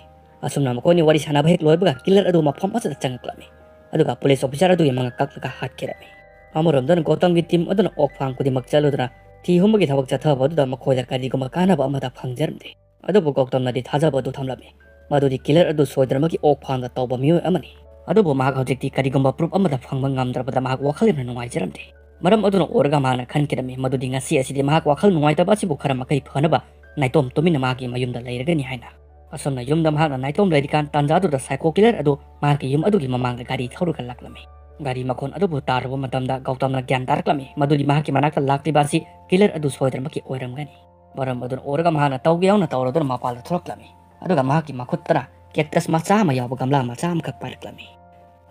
ꯑꯁꯨꯝꯅ ꯃꯈꯣꯏꯅꯤ ꯋꯥꯔꯤ ꯁꯥꯟꯅꯕ ꯍꯦꯛ ꯂꯣꯏꯕꯒ killer ꯑꯗꯨ ꯃꯐꯝ ꯑꯁꯤꯗ ꯆꯪꯉꯛꯂꯝꯃꯤ꯫ ꯑꯗꯨꯒ police officer ꯑꯗꯨꯒꯤ ꯃꯉꯛ ꯀꯛꯂꯒ ꯍꯥꯠꯈꯤꯔꯝꯃꯤ꯫ ꯑꯃꯔꯣꯝꯗꯅ ꯒꯧꯇꯝꯒꯤ team ꯑꯗꯨꯅ ꯑꯣꯛ farm ꯈꯨꯗꯤꯡꯃꯛ ꯆꯠꯂꯨꯗꯨꯅ ꯊꯤ ꯍꯨꯝꯕꯒꯤ ꯊꯕꯛ ꯆꯠꯊꯕ ꯑꯗꯨꯗ ꯃꯈꯣꯏꯗ ꯀꯔꯤꯒꯨꯝꯕ ꯀꯥꯟꯅꯕ ꯑꯃꯠꯇ ꯐꯪꯖꯔꯝꯗꯦ꯫ ꯑꯗꯨꯕꯨ ꯒꯧꯇꯝꯅꯗꯤ ꯊꯥꯖꯕ ꯑꯗꯨ ꯊꯝꯂꯝꯃꯤ꯫ ꯃꯗꯨꯗꯤ killer ꯑꯗꯨ ꯁꯣꯏꯗꯅꯃꯛꯀꯤ ꯑꯣꯛ farmꯗ ꯇꯧꯕ ꯃꯤꯑꯣꯏ ꯑꯃꯅꯤ꯫ ꯑꯗꯨꯕꯨ ꯃꯍꯥꯛ ꯍꯧꯖꯤꯛꯇꯤ ꯀꯔꯤꯒꯨꯝꯕ proof ꯑꯃꯠꯇ ꯐꯪꯕ ꯉꯝꯗ꯭ꯔꯕꯗ ꯃꯍꯥꯛ ꯋꯥꯈꯜ ꯌꯥꯝꯅ ꯅꯨꯡꯉꯥꯏꯖꯔꯝꯗꯦ꯫ ꯃꯔꯝ ꯑꯗꯨꯅ ꯑꯣꯏꯔꯒ ꯃꯍꯥꯛꯅ ꯈꯟꯈꯤꯔꯝꯃꯤ ꯃꯗꯨꯗꯤ ꯉꯁꯤ ꯑꯁꯤꯗꯤ ꯃꯍꯥꯛ ꯋꯥꯈꯜ ꯅꯨꯡꯉꯥꯏꯇꯕ ꯑꯁꯤꯕꯨ ꯈꯔ ꯃꯈꯩ ꯐꯅꯕ ꯅꯥꯏꯇꯣꯝ ꯇꯨꯃꯤꯟꯅ ꯃꯍꯥꯛꯀꯤ ꯃꯌꯨꯝꯗ ꯂꯩꯔꯒꯅꯤ ꯍꯥꯏꯅ꯫ ꯑꯁꯨꯝꯅ ꯌꯨꯝꯗ ꯃꯍꯥꯛꯅ ꯅꯥꯏꯇꯣꯝ ꯂꯩꯔꯤꯀꯥꯟ ꯇꯥꯟꯖꯥ ꯑꯗꯨꯗ psycho killer ꯑꯗꯨ ꯃꯍꯥꯛꯀꯤ ꯌꯨꯝ ꯑꯗꯨꯒꯤ ꯃꯃꯥꯡꯗ ꯒꯥꯔꯤ ꯊꯧꯔꯒ ꯂꯥꯛꯂꯝꯃꯤ꯫ ꯒꯥꯔꯤ ꯃꯈꯣꯟ ꯑꯗꯨꯕꯨ ꯇꯥꯔꯨꯕ ꯃꯇꯝꯗ ꯒꯧꯇꯝꯅ ꯒ꯭ꯌꯥꯟ ꯇꯥꯔꯛꯂꯝꯃꯤ ꯃꯗꯨꯗꯤ ꯃꯍꯥꯛꯀꯤ ꯃꯅꯥꯛꯇ ꯂꯥꯛꯂꯤꯕ ꯑꯁꯤ killer ꯑꯗꯨ ꯁꯣꯏꯗꯅꯃꯛꯀꯤ ꯑꯣꯏꯔꯝꯒꯅꯤ꯫ ꯃꯔꯝ ꯑꯗꯨꯅ ꯑꯣꯏꯔꯒ ꯃꯍꯥꯛꯅ ꯇꯧꯒꯦ ꯌꯥꯎꯅ ꯇꯧꯔꯗꯨꯅ ꯃꯄꯥꯟꯗ ꯊꯣꯛꯂꯛꯂꯝꯃꯤ꯫ ꯑꯗꯨꯒ ꯃꯍꯥꯛꯀꯤ ꯃꯈꯨꯠꯇꯅ cactus ꯃꯆꯥ ꯑꯃ ꯌꯥꯎꯕ ꯒꯝꯂꯥ ꯃꯆꯥ ꯑꯃꯈꯛ ꯄꯥꯏꯔꯛꯂꯝꯃꯤ꯫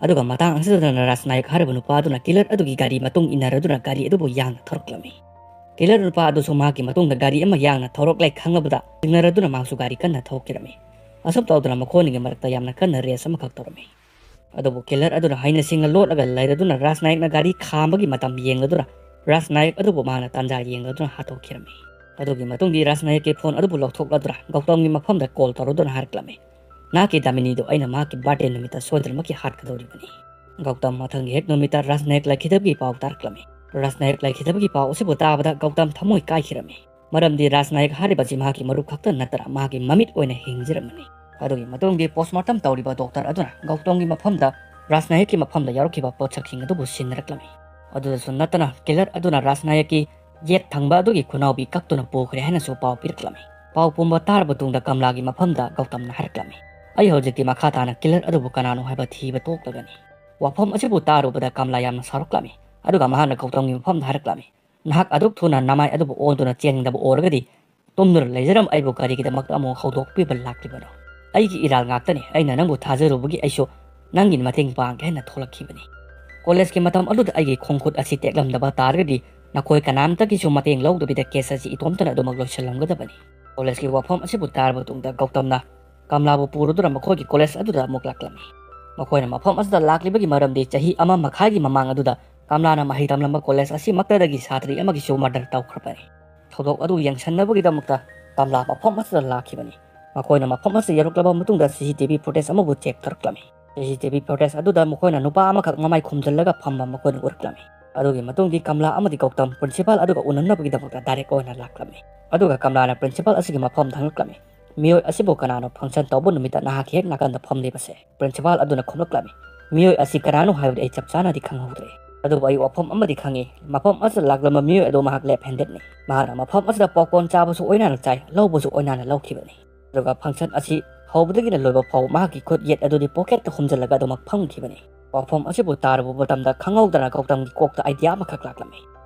ꯑꯗꯨꯒ ꯃꯇꯥꯡ ꯑꯁꯤꯗꯅ ꯔꯥꯖꯅꯥꯌꯛ ꯍꯥꯏꯔꯤꯕ ꯅꯨꯄꯥ ꯑꯗꯨꯅ killer ꯑꯗꯨꯒꯤ ꯒꯥꯔꯤ ꯃꯇꯨꯡ ꯏꯟꯅꯔꯗꯨꯅ ꯒꯥꯔꯤ ꯑꯗꯨꯕꯨ ꯌꯥꯡꯅ ꯊꯧꯔꯛꯂꯝꯃꯤ꯫ ꯀꯤꯂꯔ ꯅꯨꯄꯥ ꯑꯗꯨꯁꯨ ꯃꯍꯥꯛꯀꯤ ꯃꯇꯨꯡꯗ ꯒꯥꯔꯤ ꯑꯃ ꯌꯥꯡꯅ ꯊꯧꯔꯛꯂꯦ ꯈꯪꯂꯕꯗ ꯆꯤꯡꯅꯔꯗꯨꯅ ꯃꯍꯥꯛꯁꯨ ꯒꯥꯔꯤ ꯀꯟꯅ ꯊꯧꯈꯤꯔꯝꯃꯤ꯫ ꯑꯁꯨꯝ ꯇꯧꯗꯅ ꯃꯈꯣꯏꯅꯤꯒꯤ ꯃꯔꯛꯇ ꯌꯥꯝꯅ ꯀꯟꯅ ꯔꯦꯁ ꯑꯃꯈꯛ ꯇꯧꯔꯝꯃꯤ꯫ ꯑꯗꯨꯕꯨ ꯀꯤꯂꯔ ꯑꯗꯨꯅ ꯍꯩꯅ ꯁꯤꯡꯅ ꯂꯣꯠꯂꯒ ꯂꯩꯔꯗꯨꯅ ꯔꯥꯖ ꯅꯥꯌꯛꯅ ꯒꯥꯔꯤ ꯈꯥꯝꯕꯒꯤ ꯃꯇꯝ ꯌꯦꯡꯂꯗꯨꯅ ꯔꯥꯖ ꯅꯥꯌꯛ ꯑꯗꯨꯕꯨ ꯃꯍꯥꯛꯅ ꯇꯥꯟꯖꯥ ꯌꯦꯡꯂꯗꯨꯅ ꯍꯥꯠꯇꯣꯛꯈꯤꯔꯝꯃꯤ꯫ ꯑꯗꯨꯒꯤ ꯃꯇꯨꯡꯗꯤ ꯔꯥꯖ ꯅꯥꯌꯛꯀꯤ ꯐꯣꯟ ꯑꯗꯨꯕꯨ ꯂꯧꯊꯣꯛꯂꯗꯨꯅ ꯒꯧꯇꯝꯒꯤ ꯃꯐꯝꯗ ꯀꯣꯜ ꯇꯧꯔꯗꯨꯅ ꯍꯥꯏꯔꯛꯂꯝꯃꯤ, "ꯅꯍꯥꯛꯀꯤ ꯗꯥꯃꯤꯅꯤꯗꯨ ꯑꯩꯅ ꯃꯍꯥꯛꯀꯤ ꯕꯥꯔꯗꯦ ꯅꯨꯃꯤꯠꯇ ꯁꯣꯏꯗꯅꯃꯛꯀꯤ ꯍꯥꯠꯀꯗꯧꯔꯤꯕꯅꯤ"꯫ ꯒꯧꯇꯝ ꯃꯊꯪꯒꯤ ꯍꯦꯛ ꯅꯨꯃꯤꯠꯇ ꯔꯥꯖ ꯅꯥꯌꯛ ꯂꯩꯈꯤꯗꯕꯒꯤ ꯄꯥꯎ ꯇꯥꯔꯛꯂꯝꯃꯤ꯫ ꯔꯥꯖ ꯅꯥꯌꯛ ꯂꯩꯈꯤꯗꯕꯒꯤ ꯄꯥꯎ ꯑꯁꯤꯕꯨ ꯇꯥꯕꯗ ꯒꯧꯇꯝ ꯊꯃꯣꯏ ꯀꯥꯏꯈꯤꯔꯝꯃꯤ꯫ ꯃꯔꯝꯗꯤ ꯔꯥꯖ ꯅꯥꯌꯛ ꯍꯥꯏꯔꯤꯕ ꯑꯁꯤ ꯃꯍꯥꯛꯀꯤ ꯃꯔꯨꯞ ꯈꯛꯇ ꯅꯠꯇꯅ ꯃꯍꯥꯛꯀꯤ ꯃꯃꯤꯠ ꯑꯣꯏꯅ ꯍꯤꯡꯖꯔꯝꯕꯅꯤ꯫ ꯑꯗꯨꯒꯤ ꯃꯇꯨꯡꯗꯤ ꯄꯣꯁꯃꯣꯔꯇꯝ ꯇꯧꯔꯤꯕ ꯗꯣꯛꯇꯔ ꯑꯗꯨꯅ ꯒꯧꯇꯝꯒꯤ ꯃꯐꯝꯗ ꯔꯥꯖ ꯅꯥꯌꯛꯀꯤ ꯃꯐꯝꯗ ꯌꯥꯎꯔꯛꯈꯤꯕ ꯄꯣꯠꯁꯛꯁꯤꯡ ꯑꯗꯨꯕꯨ ꯁꯤꯟꯅꯔꯛꯂꯝꯃꯤ꯫ ꯑꯗꯨꯗꯁꯨ ꯅꯠꯇꯅ ꯀꯤꯂꯔ ꯑꯗꯨꯅ ꯔꯥꯖ ꯅꯥꯌꯛꯀꯤ ꯌꯦꯠ ꯊꯪꯕ ꯑꯗꯨꯒꯤ ꯈꯨꯅꯥꯎꯕꯤ ꯀꯛꯇꯨꯅ ꯄꯨꯈ꯭ꯔꯦ ꯍꯥꯏꯅꯁꯨ ꯄꯥꯎ ꯄꯤꯔꯛꯂꯝꯃꯤ꯫ ꯄꯥꯎ ꯄꯨꯝꯕ ꯇꯥꯔꯕ ꯇꯨꯡꯗ ꯀꯝꯂꯥꯒꯤ ꯃꯐꯝꯗ ꯒꯧꯇꯝꯅ ꯍꯥꯏꯔꯛꯂꯝꯃꯤ, "ꯑꯩ ꯍꯧꯖꯤꯛꯇꯤ ꯃꯈꯥ ꯇꯥꯅ ꯀꯤꯂꯔ ꯑꯗꯨꯕꯨ ꯀꯅꯥꯅꯣ ꯍꯥꯏꯕ ꯊꯤꯕ ꯇꯣꯛꯂꯒꯅꯤ"꯫ ꯋꯥꯐꯝ ꯑꯁꯤꯕꯨ ꯇꯥꯔꯨꯕꯗ ꯀꯝꯂꯥ ꯌꯥꯝꯅ ꯁꯥꯎꯔꯛꯂꯝꯃꯤ꯫ ꯑꯗꯨꯒ ꯃꯍꯥꯛꯅ ꯒꯧꯇꯝꯒꯤ ꯃꯐꯝꯗ ꯍꯥꯏꯔꯛꯂꯝꯃꯤ, "ꯅꯍꯥꯛ ꯑꯗꯨꯛ ꯊꯨꯅ ꯅꯃꯥꯏ ꯑꯗꯨꯕꯨ ꯑꯣꯟꯗꯨꯅ ꯆꯦꯟꯒꯗꯕ ꯑꯣꯏꯔꯒꯗꯤ ꯇꯨꯝꯗꯨꯅ ꯂꯩꯖꯔꯝ ꯑꯩꯕꯨ ꯀꯔꯤꯒꯤꯗꯃꯛꯇ ꯑꯃꯨꯛ ꯍꯧꯗꯣꯛꯄꯤꯕ ꯂꯥꯛꯂꯤꯕꯅꯣ? ꯑꯩꯒꯤ ꯏꯔꯥꯜ ꯉꯥꯛꯇꯅꯤ, ꯑꯩꯅ ꯅꯪꯕꯨ ꯊꯥꯖꯔꯨꯕꯒꯤ ꯑꯩꯁꯨ ꯅꯪꯒꯤ ꯃꯇꯦꯡ ꯄꯥꯡꯒꯦ ꯍꯥꯏꯅ ꯊꯣꯛꯂꯛꯈꯤꯕꯅꯤ꯫ ꯀꯣꯂꯦꯖꯀꯤ ꯃꯇꯝ ꯑꯗꯨꯗ ꯑꯩꯒꯤ ꯈꯣꯡꯈꯨꯠ ꯑꯁꯤ ꯇꯦꯛꯂꯝꯗꯕ ꯇꯥꯔꯒꯗꯤ ꯅꯈꯣꯏ ꯀꯅꯥꯝꯇꯒꯤꯁꯨ ꯃꯇꯦꯡ ꯂꯧꯗꯕꯤꯗ ꯀꯦꯁ ꯑꯁꯤ ꯏꯇꯣꯝꯇꯅ ꯑꯗꯨꯃꯛ ꯂꯣꯏꯁꯤꯜꯂꯝꯒꯗꯕꯅꯤ"꯫ ꯀꯣꯂꯦꯖꯀꯤ ꯋꯥꯐꯝ ꯑꯁꯤꯕꯨ ꯇꯥꯔꯕ ꯃꯇꯨꯡꯗ ꯒꯧꯇꯝꯅ ꯀꯝꯂꯥꯕꯨ ꯄꯨꯔꯗꯨꯅ ꯃꯈꯣꯏꯒꯤ ꯀꯣꯂꯦꯖ ꯑꯗꯨꯗ ꯑꯃꯨꯛ ꯂꯥꯛꯂꯝꯃꯤ꯫ ꯃꯈꯣꯏꯅ ꯃꯐꯝ ꯑꯁꯤꯗ ꯂꯥꯛꯂꯤꯕꯒꯤ ꯃꯔꯝꯗꯤ ꯆꯍꯤ ꯑꯃ ꯃꯈꯥꯏꯒꯤ ꯃꯃꯥꯡ ꯑꯗꯨꯗ ꯀꯝꯂꯥꯅ ꯃꯍꯩ ꯇꯝꯂꯝꯕ ꯀꯣꯂꯦꯖ ꯑꯁꯤꯃꯛꯇꯗꯒꯤ ꯁꯥꯇ꯭ꯔꯤ ꯑꯃꯒꯤꯁꯨ ꯃꯔꯗꯔ ꯇꯧꯈ꯭ꯔꯕꯅꯤ꯫ ꯊꯧꯗꯣꯛ ꯑꯗꯨ ꯌꯦꯡꯁꯤꯟꯅꯕꯒꯤꯗꯃꯛꯇ ꯀꯝꯂꯥ ꯃꯐꯝ ꯑꯁꯤꯗ ꯂꯥꯛꯈꯤꯕꯅꯤ꯫ ꯃꯈꯣꯏꯅ ꯃꯐꯝ ꯑꯁꯤꯗ ꯌꯧꯔꯛꯂꯕ ꯃꯇꯨꯡꯗ ꯁꯤ ꯁꯤ ꯇꯤ ꯚꯤ ꯐꯨꯇꯦꯖ ꯑꯃꯕꯨ ꯆꯦꯛ ꯇꯧꯔꯛꯂꯝꯃꯤ꯫ ꯁꯤ ꯁꯤ ꯇꯤ ꯚꯤ ꯐꯨꯇꯦꯖ ꯑꯗꯨꯗ ꯃꯈꯣꯏꯅ ꯅꯨꯄꯥ ꯑꯃꯈꯛ ꯃꯃꯥꯏ ꯈꯨꯝꯖꯤꯜꯂꯒ ꯐꯝꯕ ꯃꯈꯣꯏꯅ ꯎꯔꯛꯂꯝꯃꯤ꯫ ꯑꯗꯨꯒꯤ ꯃꯇꯨꯡꯗꯤ ꯀꯝꯂꯥ ꯑꯃꯗꯤ ꯒꯧꯇꯝ ꯄ꯭ꯔꯤꯟꯁꯤꯄꯥꯜ ꯑꯗꯨꯒ ꯎꯅꯅꯕꯒꯤꯗꯃꯛꯇ ꯗꯥꯏꯔꯦꯛ ꯑꯣꯏꯅ ꯂꯥꯛꯂꯝꯃꯤ꯫ ꯑꯗꯨꯒ ꯀꯝꯂꯥꯅ ꯄ꯭ꯔꯤꯟꯁꯤꯄꯥꯜ ꯑꯁꯤꯒꯤ ꯃꯐꯝꯗ ꯍꯪꯂꯛꯂꯝꯃꯤ, "ꯃꯤꯑꯣꯏ ꯑꯁꯤꯕꯨ ꯀꯅꯥꯅꯣ ꯐꯪꯁꯟ ꯇꯧꯕ ꯅꯨꯃꯤꯠꯇ ꯅꯍꯥꯛꯀꯤ ꯍꯦꯛ ꯅꯥꯀꯟꯗ ꯐꯝꯂꯤꯕꯁꯦ?" ꯄ꯭ꯔꯤꯟꯁꯤꯄꯥꯜ ꯑꯗꯨꯅ ꯈꯨꯝꯂꯛꯂꯝꯃꯤ, "ꯃꯤꯑꯣꯏ ꯑꯁꯤ ꯀꯅꯥꯅꯣ ꯍꯥꯏꯕꯗꯤ ꯑꯩ ꯆꯞ ꯆꯥꯅꯗꯤ ꯈꯪꯍꯧꯗ꯭ꯔꯦ꯫ ꯑꯗꯨꯕꯨ ꯑꯩ ꯋꯥꯐꯝ ꯑꯃꯗꯤ ꯈꯪꯉꯤ, ꯃꯐꯝ ꯑꯁꯤꯗ ꯂꯥꯛꯂꯝꯕ ꯃꯤꯑꯣꯏ ꯑꯗꯨ ꯃꯍꯥꯛ ꯂꯦꯐ ꯍꯦꯟꯗꯦꯗꯅꯤ꯫ ꯃꯍꯥꯛꯅ ꯃꯐꯝ ꯑꯁꯤꯗ ꯄꯣꯞꯀꯣꯔꯟ ꯆꯥꯕꯁꯨ ꯑꯣꯏꯅꯥꯅ ꯆꯥꯏ, ꯂꯧꯕꯁꯨ ꯑꯣꯏꯅꯥꯅ ꯂꯧꯈꯤꯕꯅꯤ꯫ ꯑꯗꯨꯒ ꯐꯪꯁꯟ ꯑꯁꯤ ꯍꯧꯕꯗꯒꯤꯅ ꯂꯣꯏꯕ ꯐꯥꯎ ꯃꯍꯥꯛꯀꯤ ꯈꯨꯠ ꯌꯦꯠ ꯑꯗꯨꯗꯤ ꯄꯣꯀꯦꯠꯇ ꯍꯨꯝꯖꯤꯜꯂꯒ ꯑꯗꯨꯃꯛ ꯐꯝꯈꯤꯕꯅꯤ꯫ ꯋꯥꯐꯝ ꯑꯁꯤꯕꯨ ꯇꯥꯔꯨꯕ ꯃꯇꯝꯗ ꯈꯪꯍꯧꯗꯅ ꯒꯧꯇꯝꯒꯤ ꯀꯣꯛꯇ ꯑꯥꯏꯗꯤꯌꯥ ꯑꯃꯈꯛ ꯂꯥꯛꯂꯝꯃꯤ꯫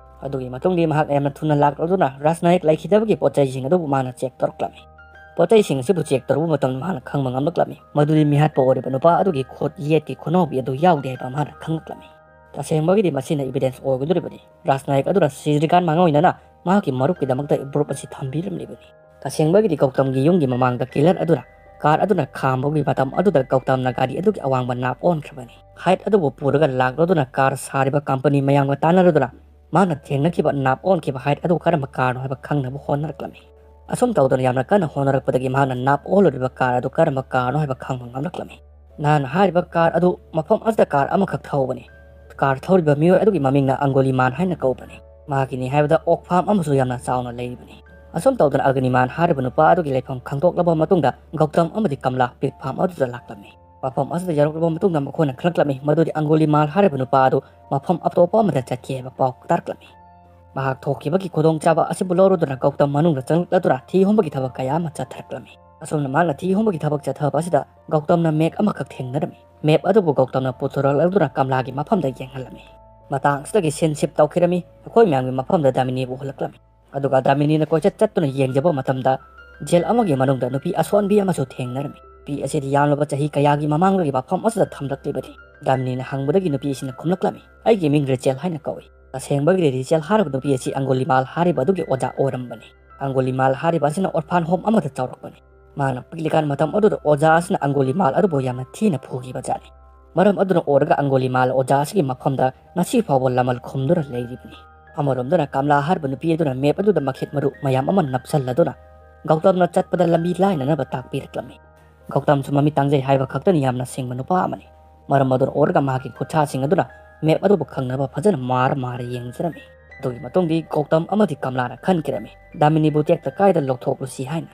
ꯑꯗꯨꯒꯤ ꯃꯇꯨꯡꯗꯤ ꯃꯍꯥꯛ ꯌꯥꯝꯅ ꯊꯨꯅ ꯂꯥꯛꯂꯗꯨꯅ ꯔꯥꯖ ꯅꯥꯌꯛ ꯂꯩꯈꯤꯗꯕꯒꯤ ꯄꯣꯠ ꯆꯩꯁꯤꯡ ꯑꯗꯨꯕꯨ ꯃꯥꯅ ꯆꯦꯛ ꯇꯧꯔꯛꯂꯝꯃꯤ꯫ ꯄꯣꯠ ꯆꯩꯁꯤꯡ ꯑꯁꯤꯕꯨ ꯆꯦꯛ ꯇꯧꯔꯨꯕ ꯃꯇꯝꯗ ꯃꯍꯥꯛꯅ ꯈꯪꯕ ꯉꯝꯂꯛꯂꯝꯃꯤ, ꯃꯗꯨꯗꯤ ꯃꯤꯍꯥꯠꯄ ꯑꯣꯏꯔꯤꯕ ꯅꯨꯄꯥ ꯑꯗꯨꯒꯤ ꯈꯨꯠ ꯌꯦꯠꯀꯤ ꯈꯨꯅꯥꯎꯕꯤ ꯑꯗꯨ ꯌꯥꯎꯗꯦ ꯍꯥꯏꯕ ꯃꯍꯥꯛꯅ ꯈꯪꯂꯛꯂꯝꯃꯤ꯫ ꯇꯁꯦꯡꯕꯒꯤꯗꯤ ꯃꯁꯤꯅ ꯏꯕꯤꯗꯦꯟꯁ ꯑꯣꯏꯒꯗꯧꯔꯤꯕꯅꯤ꯫ ꯔꯥꯖ ꯅꯥꯌꯛ ꯑꯗꯨꯅ ꯁꯤꯖꯔꯤꯀꯥꯟ ꯃꯥꯡꯑꯣꯏꯅꯅ ꯃꯍꯥꯛꯀꯤ ꯃꯔꯨꯞꯀꯤꯗꯃꯛꯇ ꯕ꯭ꯔꯨꯞ ꯑꯁꯤ ꯊꯝꯕꯤꯔꯝꯂꯤꯕꯅꯤ꯫ ꯇꯁꯦꯡꯕꯒꯤꯗꯤ ꯒꯧꯇꯝꯒꯤ ꯌꯨꯝꯒꯤ ꯃꯃꯥꯡꯗ ꯀꯤꯂꯔ ꯑꯗꯨꯅ ꯀꯥꯔ ꯑꯗꯨꯅ ꯈꯥꯝꯕꯒꯤ ꯃꯇꯝ ꯑꯗꯨꯗ ꯒꯧꯇꯝꯅ ꯒꯥꯔꯤ ꯑꯗꯨꯒꯤ ꯑꯋꯥꯡꯕ ꯅꯥꯞ ꯑꯣꯟꯈ꯭ꯔꯕꯅꯤ꯫ ꯍꯥꯏꯠ ꯑꯗꯨꯕꯨ ꯄꯨꯔꯒ ꯂꯥꯛꯂꯗꯨꯅ ꯀꯥꯔ ꯁꯥꯔꯤꯕ ꯀꯝꯄꯅꯤ ꯃꯌꯥꯝꯒ ꯇꯥꯟꯅꯔꯗꯨꯅ ꯃꯍꯥꯛꯅ ꯊꯦꯡꯅꯈꯤꯕ ꯅꯥꯞ ꯑꯣꯟꯈꯤꯕ ꯍꯥꯏꯠ ꯑꯗꯨ ꯀꯔꯝꯕ ꯀꯥꯔꯅꯣ ꯍꯥꯏꯕ ꯈꯪꯅꯕ ꯍꯣꯠꯅꯔꯛꯂꯝꯃꯤ꯫ ꯑꯁꯨꯝ ꯇꯧꯗꯨꯅ ꯌꯥꯝꯅ ꯀꯟꯅ ꯍꯣꯠꯅꯔꯛꯄꯗꯒꯤ ꯃꯍꯥꯛꯅ ꯅꯥꯞ ꯑꯣꯜꯂꯨꯔꯤꯕ ꯀꯥꯔ ꯑꯗꯨ ꯀꯔꯝꯕ ꯀꯥꯔꯅꯣ ꯍꯥꯏꯕ ꯈꯪꯕ ꯉꯝꯂꯛꯂꯝꯃꯤ꯫ ꯅꯍꯥꯛꯅ ꯍꯥꯏꯔꯤꯕ ꯀꯥꯔ ꯑꯗꯨ ꯃꯐꯝ ꯑꯁꯤꯗ ꯀꯥꯔ ꯑꯃꯈꯛ ꯊꯧꯕꯅꯤ꯫ ꯀꯥꯔ ꯊꯧꯔꯤꯕ ꯃꯤꯑꯣꯏ ꯑꯗꯨꯒꯤ ꯃꯃꯤꯡꯅ ꯑꯪꯒꯨꯂꯤꯃꯥꯟ ꯍꯥꯏꯅ ꯀꯧꯕꯅꯤ꯫ ꯃꯍꯥꯛꯀꯤꯅꯤ ꯍꯥꯏꯕꯗ ꯑꯣꯛ ꯐꯥꯝ ꯑꯃꯁꯨ ꯌꯥꯝꯅ ꯆꯥꯎꯅ ꯂꯩꯔꯤꯕꯅꯤ꯫ ꯑꯁꯨꯝ ꯇꯧꯗꯨꯅ ꯑꯒꯅꯤꯃꯥꯟ ꯍꯥꯏꯔꯤꯕ ꯅꯨꯄꯥ ꯑꯗꯨꯒꯤ ꯂꯩꯐꯝ ꯈꯪꯗꯣꯛꯂꯕ ꯃꯇꯨꯡꯗ ꯒꯧꯇꯝ ꯑꯃꯗꯤ ꯀꯝꯂꯥ ꯄꯤꯛ ꯐꯥꯝ ꯑꯗꯨꯗ ꯂꯥꯛꯂꯝꯃꯤ꯫ ꯃꯐꯝ ꯑꯁꯤꯗ ꯌꯧꯔꯛꯂꯕ ꯃꯇꯨꯡꯗ ꯃꯈꯣꯏꯅ ꯈꯪꯂꯛꯂꯝꯃꯤ ꯃꯗꯨꯗꯤ ꯑꯪꯒꯨꯂꯤꯃꯥꯜ ꯍꯥꯏꯔꯤꯕ ꯅꯨꯄꯥ ꯑꯗꯨ ꯃꯐꯝ ꯑꯇꯣꯞꯄ ꯑꯃꯗ ꯆꯠꯈꯤ ꯍꯥꯏꯕ ꯄꯥꯎ ꯇꯥꯔꯛꯂꯝꯃꯤ꯫ ꯃꯍꯥꯛ ꯊꯣꯛꯈꯤꯕꯒꯤ ꯈꯨꯗꯣꯡꯆꯥꯕ ꯑꯁꯤꯕꯨ ꯂꯧꯔꯗꯨꯅ ꯒꯧꯇꯝ ꯃꯅꯨꯡꯗ ꯆꯪꯂꯛꯂꯗꯨꯅ ꯊꯤ ꯍꯨꯝꯕꯒꯤ ꯊꯕꯛ ꯀꯌꯥ ꯑꯃ ꯆꯠꯊꯔꯛꯂꯝꯃꯤ꯫ ꯑꯁꯨꯝꯅ ꯃꯍꯥꯛꯅ ꯊꯤ ꯍꯨꯝꯕꯒꯤ ꯊꯕꯛ ꯆꯠꯊꯕ ꯑꯁꯤꯗ ꯒꯧꯇꯝꯅ ꯃꯦꯞ ꯑꯃꯈꯛ ꯊꯦꯡꯅꯔꯝꯃꯤ꯫ ꯃꯦꯞ ꯑꯗꯨꯕꯨ ꯒꯧꯇꯝꯅ ꯄꯨꯊꯣꯔꯛꯂꯗꯨꯅ ꯀꯝꯂꯥꯒꯤ ꯃꯐꯝꯗ ꯌꯦꯡꯍꯜꯂꯝꯃꯤ꯫ ꯃꯇꯥꯡ ꯑꯁꯤꯗꯒꯤ ꯁꯤꯟ ꯁꯤꯞ ꯇꯧꯈꯤꯔꯝꯃꯤ꯫ ꯑꯩꯈꯣꯏ ꯃꯌꯥꯝꯒꯤ ꯃꯐꯝꯗ ꯗꯥꯃꯤꯅꯤꯕꯨ ꯎꯍꯜꯂꯛꯂꯝꯃꯤ꯫ ꯑꯗꯨꯒ ꯗꯥꯃꯤꯅꯤꯅ ꯀꯣꯏꯆꯠ ꯆꯠꯇꯨꯅ ꯌꯦꯡꯖꯕ ꯃꯇꯝꯗ ꯖꯦꯜ ꯑꯃꯒꯤ ꯃꯅꯨꯡꯗ ꯅꯨꯄꯤ ꯑꯁꯣꯟꯕꯤ ꯑꯃꯁꯨ ꯊꯦꯡꯅꯔꯝꯃꯤ꯫ ꯅꯨꯄꯤ ꯑꯁꯤꯗꯤ ꯌꯥꯝꯂꯕ ꯆꯍꯤ ꯀꯌꯥꯒꯤ ꯃꯃꯥꯡꯗꯒꯤ ꯃꯐꯝ ꯑꯁꯤꯗ ꯊꯝꯂꯛꯂꯤꯕꯅꯤ꯫ ꯗꯥꯃꯤꯅꯤꯅ ꯍꯪꯕꯗꯒꯤ ꯅꯨꯄꯤ ꯑꯁꯤꯅ ꯈꯨꯝꯂꯛꯂꯝꯃꯤ, "ꯑꯩꯒꯤ ꯃꯤꯡ ꯔꯦꯆꯦꯜ ꯍꯥꯏꯅ ꯀꯧꯏ"꯫ ꯇꯁꯦꯡꯕꯒꯤꯗꯤ ꯔꯦꯆꯦꯜ ꯍꯥꯏꯔꯤꯕ ꯅꯨꯄꯤ ꯑꯁꯤ ꯑꯪꯒꯨꯂꯤꯃꯥꯜ ꯍꯥꯏꯔꯤꯕ ꯑꯗꯨꯒꯤ ꯑꯣꯖꯥ ꯑꯣꯏꯔꯝꯕꯅꯤ꯫ ꯑꯪꯒꯨꯂꯤꯃꯥꯜ ꯍꯥꯏꯔꯤꯕ ꯑꯁꯤꯅ ꯑꯣꯔꯐꯥꯟ ꯍꯣꯝ ꯑꯃꯗ ꯆꯥꯎꯔꯛꯄꯅꯤ꯫ ꯃꯍꯥꯛꯅ ꯄꯤꯛꯂꯤꯀꯥꯟ ꯃꯇꯝ ꯑꯗꯨꯗ ꯑꯣꯖꯥ ꯑꯁꯤꯅ ꯑꯪꯒꯨꯂꯤꯃꯥꯜ ꯑꯗꯨꯕꯨ ꯌꯥꯝꯅ ꯊꯤꯅ ꯐꯨꯈꯤꯕ ꯖꯥꯠꯅꯤ꯫ ꯃꯔꯝ ꯑꯗꯨꯅ ꯑꯣꯏꯔꯒ ꯑꯪꯒꯨꯂꯤꯃꯥꯜ ꯑꯣꯖꯥ ꯑꯁꯤꯒꯤ ꯃꯐꯝꯗ ꯉꯁꯤ ꯐꯥꯎꯕ ꯂꯃꯟ ꯈꯨꯝꯗꯨꯅ ꯂꯩꯔꯤꯕꯅꯤ꯫ ꯑꯃꯔꯣꯝꯗꯅ ꯀꯝꯂꯥ ꯍꯥꯏꯔꯤꯕ ꯅꯨꯄꯤ ꯑꯗꯨꯅ ꯃꯦꯞ ꯑꯗꯨꯗ ꯃꯈꯦꯠ ꯃꯔꯨ ꯃꯌꯥꯝ ꯑꯃ ꯅꯞꯁꯜꯂꯗꯨꯅ ꯒꯧꯇꯝꯅ ꯆꯠꯄꯗ ꯂꯝꯕꯤ ꯂꯥꯏꯅꯅꯕ ꯇꯥꯛꯄꯤꯔꯛꯂꯝꯃꯤ꯫ ꯒꯧꯇꯝꯁꯨ ꯃꯃꯤꯠ ꯇꯥꯡꯖꯩ ꯍꯥꯏꯕ ꯈꯛꯇꯅ ꯌꯥꯝꯅ ꯁꯤꯡꯕ ꯅꯨꯄꯥ ꯑꯃꯅꯤ꯫ ꯃꯔꯝ ꯑꯗꯨꯅ ꯑꯣꯏꯔꯒ ꯃꯍꯥꯛꯀꯤ ꯈꯨꯠꯁꯥꯁꯤꯡ ꯑꯗꯨꯅ ꯃꯦꯞ ꯑꯗꯨꯕꯨ ꯈꯪꯅꯕ ꯐꯖꯅ ꯃꯥꯔ ꯃꯥꯔ ꯌꯦꯡꯖꯔꯝꯃꯤ꯫ ꯑꯗꯨꯒꯤ ꯃꯇꯨꯡꯗꯤ ꯒꯧꯇꯝ ꯑꯃꯗꯤ ꯀꯝꯂꯥꯅ ꯈꯟꯈꯤꯔꯝꯃꯤ, ꯗꯥꯃꯤꯅꯤꯕꯨ ꯇꯦꯛꯇ ꯀꯥꯏꯗ ꯂꯧꯊꯣꯛꯂꯨꯁꯤ ꯍꯥꯏꯅ꯫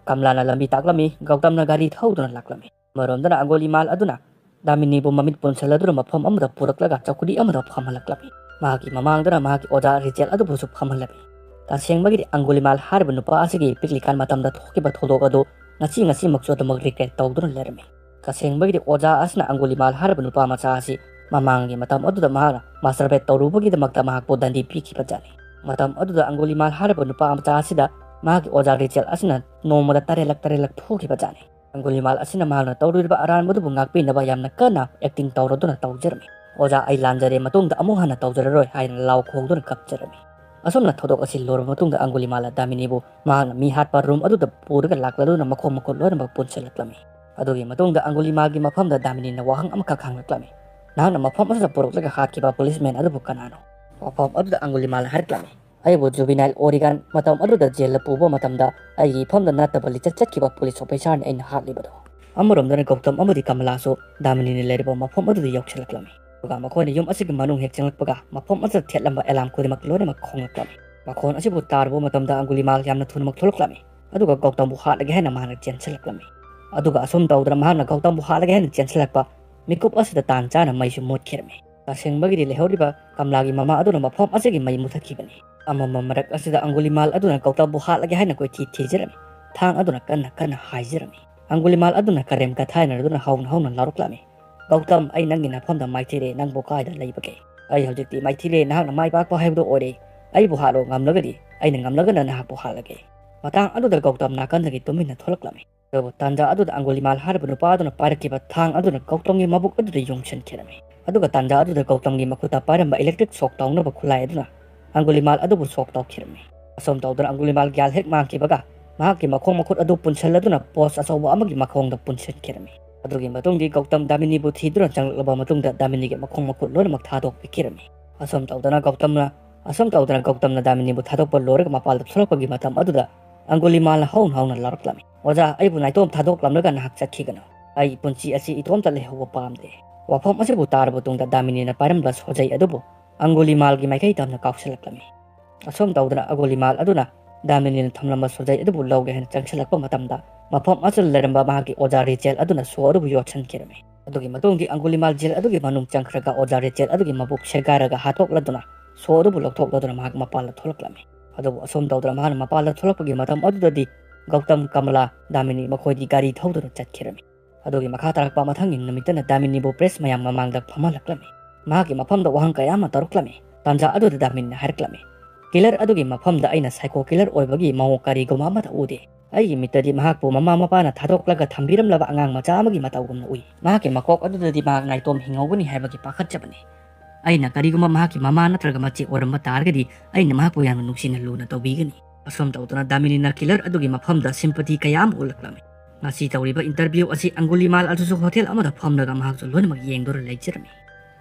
ꯀꯝꯂꯥꯅ ꯂꯝꯕꯤ ꯇꯥꯛꯂꯝꯃꯤ, ꯒꯧꯇꯝꯅ ꯒꯥꯔꯤ ꯊꯧꯗꯨꯅ ꯂꯥꯛꯂꯝꯃꯤ꯫ ꯑꯃꯔꯣꯝꯗꯅ ꯑꯪꯒꯣꯂꯤꯃꯥꯜ ꯑꯗꯨꯅ ꯗꯥꯃꯤꯅꯤꯕꯨ ꯃꯃꯤꯠ ꯄꯨꯟꯁꯤꯜꯂꯗꯨꯅ ꯃꯐꯝ ꯑꯃꯗ ꯄꯨꯔꯛꯂꯒ ꯆꯧꯀ꯭ꯔꯤ ꯑꯃꯗ ꯐꯝꯍꯜꯂꯛꯂꯝꯃꯤ꯫ ꯃꯍꯥꯛꯀꯤ ꯃꯃꯥꯡꯗꯅ ꯃꯍꯥꯛꯀꯤ ꯑꯣꯖꯥ ꯔꯤꯆꯦꯜ ꯑꯗꯨꯕꯨꯁꯨ ꯐꯝꯍꯜꯂꯝꯃꯤ꯫ ꯇꯁꯦꯡꯕꯒꯤꯗꯤ ꯑꯪꯒꯣꯂꯤꯃꯥꯜ ꯍꯥꯏꯔꯤꯕ ꯅꯨꯄꯥ ꯑꯁꯤꯒꯤ ꯄꯤꯛꯂꯤꯀꯥꯟ ꯃꯇꯝꯗ ꯊꯣꯛꯈꯤꯕ ꯊꯧꯗꯣꯛ ꯑꯗꯨ ꯉꯁꯤ ꯉꯁꯤꯃꯛꯁꯨ ꯑꯗꯨꯃꯛ ꯔꯤꯒ꯭ꯔꯦꯠ ꯇꯧꯗꯨꯅ ꯂꯩꯔꯝꯃꯤ꯫ ꯇꯁꯦꯡꯕꯒꯤꯗꯤ ꯑꯣꯖꯥ ꯑꯁꯤꯅ ꯑꯪꯒꯣꯂꯤꯃꯥꯜ ꯍꯥꯏꯔꯤꯕ ꯅꯨꯄꯥ ꯃꯆꯥ ꯑꯁꯤ ꯃꯃꯥꯡꯒꯤ ꯃꯇꯝ ꯑꯗꯨꯗ ꯃꯍꯥꯛꯅ ꯃꯥꯁꯇꯔꯕꯦꯠ ꯇꯧꯔꯨꯕꯒꯤꯗꯃꯛꯇ ꯃꯍꯥꯛꯄꯨ ꯗꯟꯗꯤ ꯄꯤꯈꯤꯕ ꯖꯥꯠꯅꯤ꯫ ꯃꯇꯝ ꯑꯗꯨꯗ ꯑꯪꯒꯣꯂꯤꯃꯥꯜ ꯍꯥꯏꯔꯤꯕ ꯅꯨꯄꯥ ꯃꯆꯥ ꯑꯁꯤꯗ ꯃꯍꯥꯛꯀꯤ ꯑꯣꯖꯥ ꯔꯤꯆꯦꯜ ꯑꯁꯤꯅ ꯅꯣꯡꯃꯗ ꯇꯔꯦꯠꯂꯛ ꯇꯔꯦꯠꯂꯛ ꯐꯨꯈꯤꯕ ꯖꯥꯠꯅꯤ꯫ ꯑꯪꯒꯨꯂꯤꯃꯥꯜ ꯑꯁꯤꯅ ꯃꯍꯥꯛꯅ ꯇꯧꯔꯨꯔꯤꯕ ꯑꯔꯥꯟꯕꯗꯨꯕꯨ ꯉꯥꯛꯄꯤꯅꯕ ꯌꯥꯝꯅ ꯀꯟꯅ ꯑꯦꯛꯇꯤꯡ ꯇꯧꯔꯗꯨꯅ ꯇꯧꯖꯔꯝꯃꯤ꯫ "ꯑꯣꯖꯥ, ꯑꯩ ꯂꯥꯟꯖꯔꯦ, ꯃꯇꯨꯡꯗ ꯑꯃꯨꯛ ꯍꯟꯅ ꯇꯧꯖꯔꯔꯣꯏ" ꯍꯥꯏꯅ ꯂꯥꯎ ꯈꯣꯡꯗꯨꯅ ꯀꯞꯆꯔꯝꯃꯤ꯫ ꯑꯁꯨꯝꯅ ꯊꯧꯗꯣꯛ ꯑꯁꯤ ꯂꯣꯏꯔꯕ ꯃꯇꯨꯡꯗ ꯑꯪꯒꯨꯂꯤꯃꯥꯜꯅ ꯗꯥꯃꯤꯅꯤꯕꯨ ꯃꯍꯥꯛꯅ ꯃꯤ ꯍꯥꯠꯄ ꯔꯨꯝ ꯑꯗꯨꯗ ꯄꯨꯔꯒ ꯂꯥꯛꯂꯗꯨꯅ ꯃꯈꯣꯡ ꯃꯈꯨꯠ ꯂꯣꯏꯅꯃꯛ ꯄꯨꯟꯁꯤꯜꯂꯛꯂꯝꯃꯤ꯫ ꯑꯗꯨꯒꯤ ꯃꯇꯨꯡꯗ ꯑꯪꯒꯨꯂꯤꯃꯥꯜꯒꯤ ꯃꯐꯝꯗ ꯗꯥꯃꯤꯅꯤꯅ ꯋꯥꯍꯪ ꯑꯃꯈꯛ ꯍꯪꯂꯛꯂꯝꯃꯤ, "ꯅꯍꯥꯛꯅ ꯃꯐꯝ ꯑꯁꯤꯗ ꯄꯨꯔꯛꯂꯒ ꯍꯥꯠꯈꯤꯕ ꯄꯨꯂꯤꯁꯃꯦꯟ ꯑꯗꯨꯕꯨ ꯀꯅꯥꯅꯣ?" ꯃꯐꯝ ꯑꯗꯨꯗ ꯑꯪꯒꯨꯂꯤꯃꯥꯜꯅ ꯍꯥꯏꯔꯛꯂꯝꯃꯤ, "ꯑꯩꯕꯨ ꯖꯨꯕꯤꯅꯥꯏꯜ ꯑꯣꯔꯤꯒꯥꯟ ꯃꯇꯝ ꯑꯗꯨꯗ ꯖꯦꯜꯗ ꯄꯨꯕ ꯃꯇꯝꯗ ꯑꯩꯒꯤ ꯏꯐꯝꯗ ꯅꯠꯇꯕ ꯂꯤꯆꯠ ꯆꯠꯈꯤꯕ ꯄꯨꯂꯤꯁ ꯑꯣꯐꯤꯁꯥꯔꯅ ꯑꯩꯅ ꯍꯥꯠꯂꯤꯕꯗꯣ꯫" ꯑꯃꯔꯣꯝꯗꯅ ꯒꯧꯇꯝ ꯑꯃꯗꯤ ꯀꯃꯂꯥꯁꯨ ꯗꯥꯃꯤꯅꯤꯅ ꯂꯩꯔꯤꯕ ꯃꯐꯝ ꯑꯗꯨꯗ ꯌꯧꯁꯤꯜꯂꯛꯂꯝꯃꯤ꯫ ꯑꯗꯨꯒ ꯃꯈꯣꯏꯅ ꯌꯨꯝ ꯑꯁꯤꯒꯤ ꯃꯅꯨꯡ ꯍꯦꯛ ꯆꯪꯂꯛꯄꯒ ꯃꯐꯝ ꯑꯁꯤꯗ ꯊꯦꯠꯂꯝꯕ ꯑꯦꯂꯥꯝ ꯈꯨꯗꯤꯡꯃꯛ ꯂꯣꯏꯅꯃꯛ ꯈꯣꯡꯂꯛꯂꯝꯃꯤ꯫ ꯃꯈꯣꯟ ꯑꯁꯤꯕꯨ ꯇꯥꯔꯨꯕ ꯃꯇꯝꯗ ꯑꯪꯒꯨꯂꯤꯃꯥꯜ ꯌꯥꯝꯅ ꯊꯨꯅꯃꯛ ꯊꯣꯛꯂꯛꯂꯝꯃꯤ꯫ ꯑꯗꯨꯒ ꯒꯧꯇꯝꯕꯨ ꯍꯥꯠꯂꯒꯦ ꯍꯥꯏꯅ ꯃꯍꯥꯛꯅ ꯆꯦꯟꯁꯤꯜꯂꯛꯂꯝꯃꯤ꯫ ꯑꯗꯨꯒ ꯑꯁꯨꯝ ꯇꯧꯗꯅ ꯃꯍꯥꯛꯅ ꯒꯧꯇꯝꯕꯨ ꯍꯥꯠꯂꯒꯦ ꯍꯥꯏꯅ ꯆꯦꯟꯁꯤꯜꯂꯛꯄ ꯃꯤꯀꯨꯞ ꯑꯁꯤꯗ ꯇꯥꯟ ꯆꯥꯅ ꯃꯩꯁꯨ ꯃꯨꯠꯈꯤꯔꯝꯃꯤ꯫ ꯇꯁꯦꯡꯕꯒꯤꯗꯤ ꯂꯩꯍꯧꯔꯤꯕ ꯀꯃꯂꯥꯒꯤ ꯃꯃꯥ ꯑꯗꯨꯅ ꯃꯐꯝ ꯑꯁꯤꯒꯤ ꯃꯩ ꯃꯨꯊꯠꯈꯤꯕꯅꯤ꯫ ꯑꯃꯝꯕ ꯃꯔꯛ ꯑꯁꯤꯗ ꯑꯪꯒꯨꯂꯤꯃꯥꯜ ꯑꯗꯨꯅ ꯒꯧꯇꯝꯕꯨ ꯍꯥꯠꯂꯒꯦ ꯍꯥꯏꯅ ꯀꯣꯏꯊꯤ ꯊꯤꯖꯔꯝꯃꯤ꯫ ꯊꯥꯡ ꯑꯗꯨꯅ ꯀꯟꯅ ꯀꯟꯅ ꯍꯥꯏꯖꯔꯝꯃꯤ꯫ ꯑꯪꯒꯨꯂꯤꯃꯥꯜ ꯑꯗꯨꯅ ꯀꯔꯦꯝ ꯀꯊꯥꯏꯅꯗꯨꯅ ꯍꯧꯅ ꯍꯧꯅ ꯂꯥꯎꯔꯛꯂꯝꯃꯤ, "ꯒꯧꯇꯝ, ꯑꯩ ꯅꯪꯒꯤ ꯅꯐꯝꯗ ꯃꯥꯏꯊꯤꯔꯦ, ꯅꯪꯕꯨ ꯀꯥꯏꯗ ꯂꯩꯕꯒꯦ? ꯑꯩ ꯍꯧꯖꯤꯛꯇꯤ ꯃꯥꯏꯊꯤꯔꯦ, ꯅꯍꯥꯛꯅ ꯃꯥꯏ ꯄꯥꯛꯄ ꯍꯥꯏꯕꯗꯨ ꯑꯣꯏꯔꯦ꯫ ꯑꯩꯕꯨ ꯍꯥꯠꯂꯣ, ꯉꯝꯂꯒꯗꯤ꯫ ꯑꯩꯅ ꯉꯝꯂꯒꯅ ꯅꯍꯥꯛꯄꯨ ꯍꯥꯠꯂꯒꯦ꯫" ꯃꯇꯥꯡ ꯑꯗꯨꯗ ꯒꯧꯇꯝ ꯅꯥꯀꯟꯗꯒꯤ ꯇꯨꯃꯤꯟꯅ ꯊꯣꯛꯂꯛꯂꯝꯃꯤ꯫ ꯑꯗꯨꯕꯨ ꯇꯥꯟꯖꯥ ꯑꯗꯨꯗ ꯑꯪꯒꯨꯂꯤꯃꯥꯜ ꯍꯥꯏꯔꯤꯕ ꯅꯨꯄꯥ ꯑꯗꯨꯅ ꯄꯥꯏꯔꯛꯈꯤꯕ ꯊꯥꯡ ꯑꯗꯨꯅ ꯒꯧꯇꯝꯒꯤ ꯃꯕꯨꯛ ꯑꯗꯨꯗ ꯌꯨꯡꯁꯤꯟꯈꯤꯔꯝꯃꯤ꯫ ꯑꯗꯨꯒ ꯇꯥꯟꯖꯥ ꯑꯗꯨꯗ ꯒꯧꯇꯝꯒꯤ ꯃꯈꯨꯠꯇ ꯄꯥꯏꯔꯝꯕ ꯏꯂꯦꯛꯇ꯭ꯔꯤꯛ ꯁꯣꯛ ꯇꯧꯅꯕ ꯈꯨꯠꯂꯥꯏ ꯑꯗꯨꯅ ꯑꯪꯒꯨꯂꯤꯃꯥꯜ ꯑꯗꯨꯕꯨ ꯁꯣꯛ ꯇꯧꯈꯤꯔꯝꯃꯤ꯫ ꯑꯁꯨꯝ ꯇꯧꯗꯨꯅ ꯑꯪꯒꯨꯂꯤꯃꯥꯜ ꯒ꯭ꯌꯥꯟ ꯍꯦꯛ ꯃꯥꯡꯈꯤꯕꯒ ꯃꯍꯥꯛꯀꯤ ꯃꯈꯣꯡ ꯃꯈꯨꯠ ꯑꯗꯨ ꯄꯨꯟꯁꯤꯜꯂꯗꯨꯅ ꯄꯣꯁ ꯑꯆꯧꯕ ꯑꯃꯒꯤ ꯃꯈꯣꯡꯗ ꯄꯨꯟꯁꯤꯟꯈꯤꯔꯝꯃꯤ꯫ ꯑꯗꯨꯒꯤ ꯃꯇꯨꯡꯗꯤ ꯒꯧꯇꯝ ꯗꯥꯃꯤꯅꯤꯕꯨ ꯊꯤꯗꯨꯅ ꯆꯪꯂꯛꯂꯕ ꯃꯇꯨꯡꯗ ꯗꯥꯃꯤꯅꯤꯒꯤ ꯃꯈꯣꯡ ꯃꯈꯨꯠ ꯂꯣꯏꯅꯃꯛ ꯊꯥꯗꯣꯛꯄꯤꯈꯤꯔꯝꯃꯤ꯫ ꯑꯁꯨꯝ ꯇꯧꯗꯅ ꯒꯧꯇꯝꯅ, ꯑꯁꯨꯝ ꯇꯧꯗꯅ ꯒꯧꯇꯝꯅ ꯗꯥꯃꯤꯅꯤꯕꯨ ꯊꯥꯗꯣꯛꯄ ꯂꯣꯏꯔꯒ ꯃꯄꯥꯟꯗ ꯊꯣꯛꯂꯛꯄꯒꯤ ꯃꯇꯝ ꯑꯗꯨꯗ ꯑꯪꯒꯨꯂꯤꯃꯥꯜꯅ ꯍꯧꯅ ꯍꯧꯅ ꯂꯥꯎꯔꯛꯂꯝꯃꯤ, "ꯑꯣꯖꯥ, ꯑꯩꯕꯨ ꯅꯥꯏꯇꯣꯝ ꯊꯥꯗꯣꯛꯂꯝꯂꯒ ꯅꯍꯥꯛ ꯆꯠꯈꯤꯒꯅꯨ꯫ ꯑꯩ ꯄꯨꯟꯁꯤ ꯑꯁꯤ ꯏꯇꯣꯝꯇ ꯂꯩꯍꯧꯕ ꯄꯥꯝꯗꯦ꯫ ꯋꯥꯐꯝ ꯑꯁꯤꯕꯨ ꯇꯥꯔꯕ ꯇꯨꯡꯗ ꯗꯥꯃꯤꯅꯤꯅ ꯄꯥꯏꯔꯝꯕ ꯁꯣꯖꯩ ꯑꯗꯨꯕꯨ ꯑꯪꯒꯨꯂꯤꯃꯥꯜꯒꯤ ꯃꯥꯏꯀꯩ ꯇꯝꯅ ꯀꯥꯎꯁꯤꯜꯂꯛꯂꯝꯃꯤ꯫ ꯑꯁꯨꯝ ꯇꯧꯗꯅ ꯑꯪꯒꯨꯂꯤꯃꯥꯜ ꯑꯗꯨꯅ ꯗꯥꯃꯤꯅꯤꯅ ꯊꯝꯂꯝꯕ ꯁꯣꯖꯩ ꯑꯗꯨꯕꯨ ꯂꯧꯒꯦ ꯍꯥꯏꯅ ꯆꯪꯁꯤꯜꯂꯛꯄ ꯃꯇꯝꯗ ꯃꯐꯝ ꯑꯁꯤꯗ ꯂꯩꯔꯝꯕ ꯃꯍꯥꯛꯀꯤ ꯑꯣꯖꯥ ꯔꯤꯆꯦꯜ ꯑꯗꯨꯅ ꯁꯣ ꯑꯗꯨꯕꯨ ꯌꯣꯠꯁꯤꯟꯈꯤꯔꯝꯃꯤ꯫ ꯑꯗꯨꯒꯤ ꯃꯇꯨꯡꯗꯤ ꯑꯪꯒꯨꯂꯤꯃꯥꯜ ꯖꯦꯜ ꯑꯗꯨꯒꯤ ꯃꯅꯨꯡ ꯆꯪꯈ꯭ꯔꯒ ꯑꯣꯖꯥ ꯔꯤꯆꯦꯜ ꯑꯗꯨꯒꯤ ꯃꯕꯨꯛ ꯁꯦꯒꯥꯏꯔꯒ ꯍꯥꯠꯇꯣꯛꯂꯗꯨꯅ ꯁꯣ ꯑꯗꯨꯕꯨ ꯂꯧꯊꯣꯛꯂꯗꯨꯅ ꯃꯍꯥꯛ ꯃꯄꯥꯟꯗ ꯊꯣꯛꯂꯛꯂꯝꯃꯤ꯫ ꯑꯗꯨꯕꯨ ꯑꯁꯨꯝ ꯇꯧꯗꯅ ꯃꯍꯥꯛꯅ ꯃꯄꯥꯟꯗ ꯊꯣꯛꯂꯛꯄꯒꯤ ꯃꯇꯝ ꯑꯗꯨꯗꯗꯤ ꯒꯧꯇꯝ, ꯀꯃꯂꯥ, ꯗꯥꯃꯤꯅꯤ ꯃꯈꯣꯏꯗꯤ ꯒꯥꯔꯤ ꯊꯧꯗꯨꯅ ꯆꯠꯈꯤꯔꯝꯃꯤ꯫ ꯑꯗꯨꯒꯤ ꯃꯈꯥ ꯇꯥꯔꯛꯄ ꯃꯊꯪꯒꯤ ꯅꯨꯃꯤꯠꯇꯅ ꯗꯥꯃꯤꯅꯤꯕꯨ ꯄ꯭ꯔꯦꯁ ꯃꯌꯥꯝ ꯃꯃꯥꯡꯗ ꯐꯝꯍꯜꯂꯛꯂꯝꯃꯤ꯫ ꯃꯍꯥꯛꯀꯤ ꯃꯐꯝꯗ ꯋꯥꯍꯪ ꯀꯌꯥ ꯑꯃ ꯇꯧꯔꯛꯂꯝꯃꯤ꯫ ꯇꯥꯟꯖꯥ ꯑꯗꯨꯗ ꯗꯥꯃꯤꯅꯤꯅ ꯍꯥꯏꯔꯛꯂꯝꯃꯤ, "ꯀꯤꯂꯔ ꯑꯗꯨꯒꯤ ꯃꯐꯝꯗ ꯑꯩꯅ ꯁꯥꯏꯀꯣ ꯀꯤꯂꯔ ꯑꯣꯏꯕꯒꯤ ꯃꯑꯣꯡ ꯀꯔꯤꯒꯨꯝꯕ ꯑꯃꯠꯇ ꯎꯗꯦ꯫ ꯑꯩꯒꯤ ꯃꯤꯠꯇꯗꯤ ꯃꯍꯥꯛꯄꯨ ꯃꯃꯥ ꯃꯄꯥꯅ ꯊꯥꯗꯣꯛꯂꯒ ꯊꯝꯕꯤꯔꯝꯂꯕ ꯑꯉꯥꯡ ꯃꯆꯥ ꯑꯃꯒꯤ ꯃꯇꯧꯒꯨꯝꯅ ꯎꯏ꯫ ꯃꯍꯥꯛꯀꯤ ꯃꯀꯣꯛ ꯑꯗꯨꯗꯗꯤ ꯃꯍꯥꯛ ꯅꯥꯏꯇꯣꯝ ꯍꯤꯡꯍꯧꯒꯅꯤ ꯍꯥꯏꯕꯒꯤ ꯄꯥꯈꯠꯆꯕꯅꯤ꯫ ꯑꯩꯅ ꯀꯔꯤꯒꯨꯝꯕ ꯃꯍꯥꯛꯀꯤ ꯃꯃꯥ ꯅꯠꯇ꯭ꯔꯒ ꯃꯆꯦ ꯑꯣꯏꯔꯝꯕ ꯇꯥꯔꯒꯗꯤ ꯑꯩꯅ ꯃꯍꯥꯛꯄꯨ ꯌꯥꯝꯅ ꯅꯨꯡꯁꯤꯅ ꯂꯨꯅ ꯇꯧꯕꯤꯒꯅꯤ꯫ ꯑꯁꯨꯝ ꯇꯧꯗꯨꯅ ꯗꯥꯃꯤꯅꯤꯅ ꯀꯤꯂꯔ ꯑꯗꯨꯒꯤ ꯃꯐꯝꯗ ꯁꯤꯝꯄꯇꯤ ꯀꯌꯥ ꯑꯃ ꯎꯠꯂꯛꯂꯝꯃꯤ꯫ ꯉꯁꯤ ꯇꯧꯔꯤꯕ ꯏꯟꯇꯔꯚ꯭ꯌꯨ ꯑꯁꯤ ꯑꯪꯒꯨꯂꯤꯃꯥꯜ ꯑꯗꯨꯁꯨ ꯍꯣꯇꯦꯜ ꯑꯃꯗ ꯐꯝꯂꯒ ꯃꯍꯥꯛꯁꯨ ꯂꯣꯏꯅꯃꯛ ꯌꯦꯡꯗꯨꯅ ꯂꯩꯖꯔꯝꯃꯤ꯫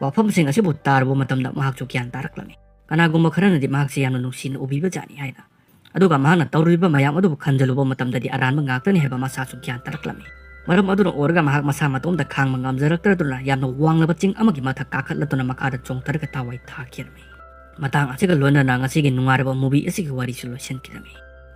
ꯋꯥꯐꯝꯁꯤꯡ ꯑꯁꯤꯕꯨ ꯇꯥꯔꯨꯕ ꯃꯇꯝꯗ ꯃꯍꯥꯛꯁꯨ ꯒ꯭ꯌꯥꯟ ꯇꯥꯔꯛꯂꯝꯃꯤ꯫ ꯀꯅꯥꯒꯨꯝꯕ ꯈꯔꯅꯗꯤ ꯃꯍꯥꯛꯁꯤ ꯌꯥꯝꯅ ꯅꯨꯡꯁꯤꯅ ꯎꯕꯤꯕ ꯖꯥꯠꯅꯤ ꯍꯥꯏꯅ꯫ ꯑꯗꯨꯒ ꯃꯍꯥꯛꯅ ꯇꯧꯔꯤꯕ ꯃꯌꯥꯝ ꯑꯗꯨꯕꯨ ꯈꯟꯖꯤꯜꯂꯨꯕ ꯃꯇꯝꯗꯗꯤ ꯑꯔꯥꯟꯕ ꯉꯥꯛꯇꯅꯤ ꯍꯥꯏꯕ ꯃꯁꯥꯁꯨ ꯒ꯭ꯌꯥꯟ ꯇꯥꯔꯛꯂꯝꯃꯤ꯫ ꯃꯔꯝ ꯑꯗꯨꯅ ꯑꯣꯏꯔꯒ ꯃꯍꯥꯛ ꯃꯁꯥ ꯃꯇꯣꯝꯇ ꯈꯥꯡꯕ ꯉꯝꯖꯔꯛꯇ꯭ꯔꯗꯨꯅ ꯌꯥꯝꯅ ꯋꯥꯡꯂꯕ ꯆꯤꯡ ꯑꯃꯒꯤ ꯃꯊꯛ ꯀꯥꯈꯠꯂꯗꯨꯅ ꯃꯈꯥꯗ ꯆꯣꯡꯊꯔꯒ ꯊꯋꯥꯏ ꯊꯥꯈꯤꯔꯝꯃꯤ꯫ ꯃꯇꯥꯡ ꯑꯁꯤꯒ ꯂꯣꯏꯅꯅ ꯉꯁꯤꯒꯤ ꯅꯨꯡꯉꯥꯏꯔꯕ movie ꯑꯁꯤꯒꯤ ꯋꯥꯔꯤꯁꯨ ꯂꯣꯏꯁꯤꯟꯈꯤꯔꯝꯃꯤ꯫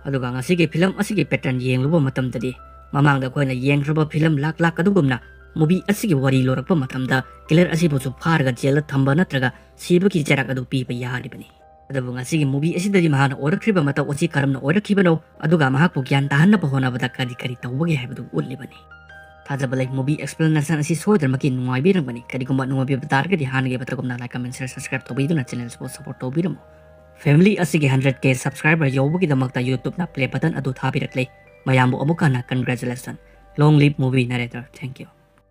ꯑꯗꯨꯒ ꯉꯁꯤꯒꯤ film ꯑꯁꯤꯒꯤ pattern ꯌꯦꯡꯂꯨꯕ ꯃꯇꯝꯗꯗꯤ ꯃꯃꯥꯡꯗ ꯑꯩꯈꯣꯏꯅ ꯌꯦꯡꯈ꯭ꯔꯕ film ꯂꯥꯛ ꯂꯥꯛ ꯑꯗꯨꯒꯨꯝꯅ movie ꯑꯁꯤꯒꯤ ꯋꯥꯔꯤ ꯂꯣꯏꯔꯛꯄ ꯃꯇꯝꯗ killer ꯑꯁꯤꯕꯨꯁꯨ ꯐꯥꯔꯒ jailꯗ ꯊꯝꯕ ꯅꯠꯇ꯭ꯔꯒ ꯁꯤꯕꯒꯤ ꯆꯩꯔꯥꯛ ꯑꯗꯨ ꯄꯤꯕ ꯌꯥꯔꯤꯕꯅꯤ꯫ ꯑꯗꯨꯕꯨ ꯉꯁꯤꯒꯤ movie ꯑꯁꯤꯗꯗꯤ ꯃꯍꯥꯛꯅ ꯑꯣꯏꯔꯛꯈ꯭ꯔꯤꯕ ꯃꯇꯧ ꯑꯁꯤ ꯀꯔꯝꯅ ꯑꯣꯏꯔꯛꯈꯤꯕꯅꯣ, ꯑꯗꯨꯒ ꯃꯍꯥꯛꯄꯨ ꯒ꯭ꯌꯥꯟ ꯇꯥꯍꯟꯅꯕ ꯍꯣꯠꯅꯕꯗ ꯀꯔꯤ ꯀꯔꯤ ꯇꯧꯕꯒꯦ ꯍꯥꯏꯕꯗꯨ ꯎꯠꯂꯤꯕꯅꯤ꯫ ꯊꯥꯖꯕ ꯂꯩ, movie explanation ꯑꯁꯤ ꯁꯣꯏꯗꯅꯃꯛꯀꯤ ꯅꯨꯡꯉꯥꯏꯕꯤꯔꯝꯒꯅꯤ꯫ ꯀꯔꯤꯒꯨꯝꯕ ꯅꯨꯡꯉꯥꯏꯕꯤꯕ ꯇꯥꯔꯒꯗꯤ ꯍꯥꯟꯅꯒꯤ ꯃꯇꯧꯒꯨꯝꯅ like, comment, share, subscribe ꯇꯧꯕꯤꯗꯨꯅ channel ꯑꯁꯤꯕꯨ support ꯇꯧꯕꯤꯔꯝꯃꯨ꯫ Family ꯑꯁꯤꯒꯤ hundred K subscriber ꯌꯧꯕꯒꯤꯗꯃꯛꯇ YouTubeꯅ play button ꯑꯗꯨ ꯊꯥꯕꯤꯔꯛꯂꯦ꯫ ꯃꯌꯥꯝꯕꯨ ꯑꯃꯨꯛ ꯍꯟꯅ congratulations. Long live movie narrator. Thank you.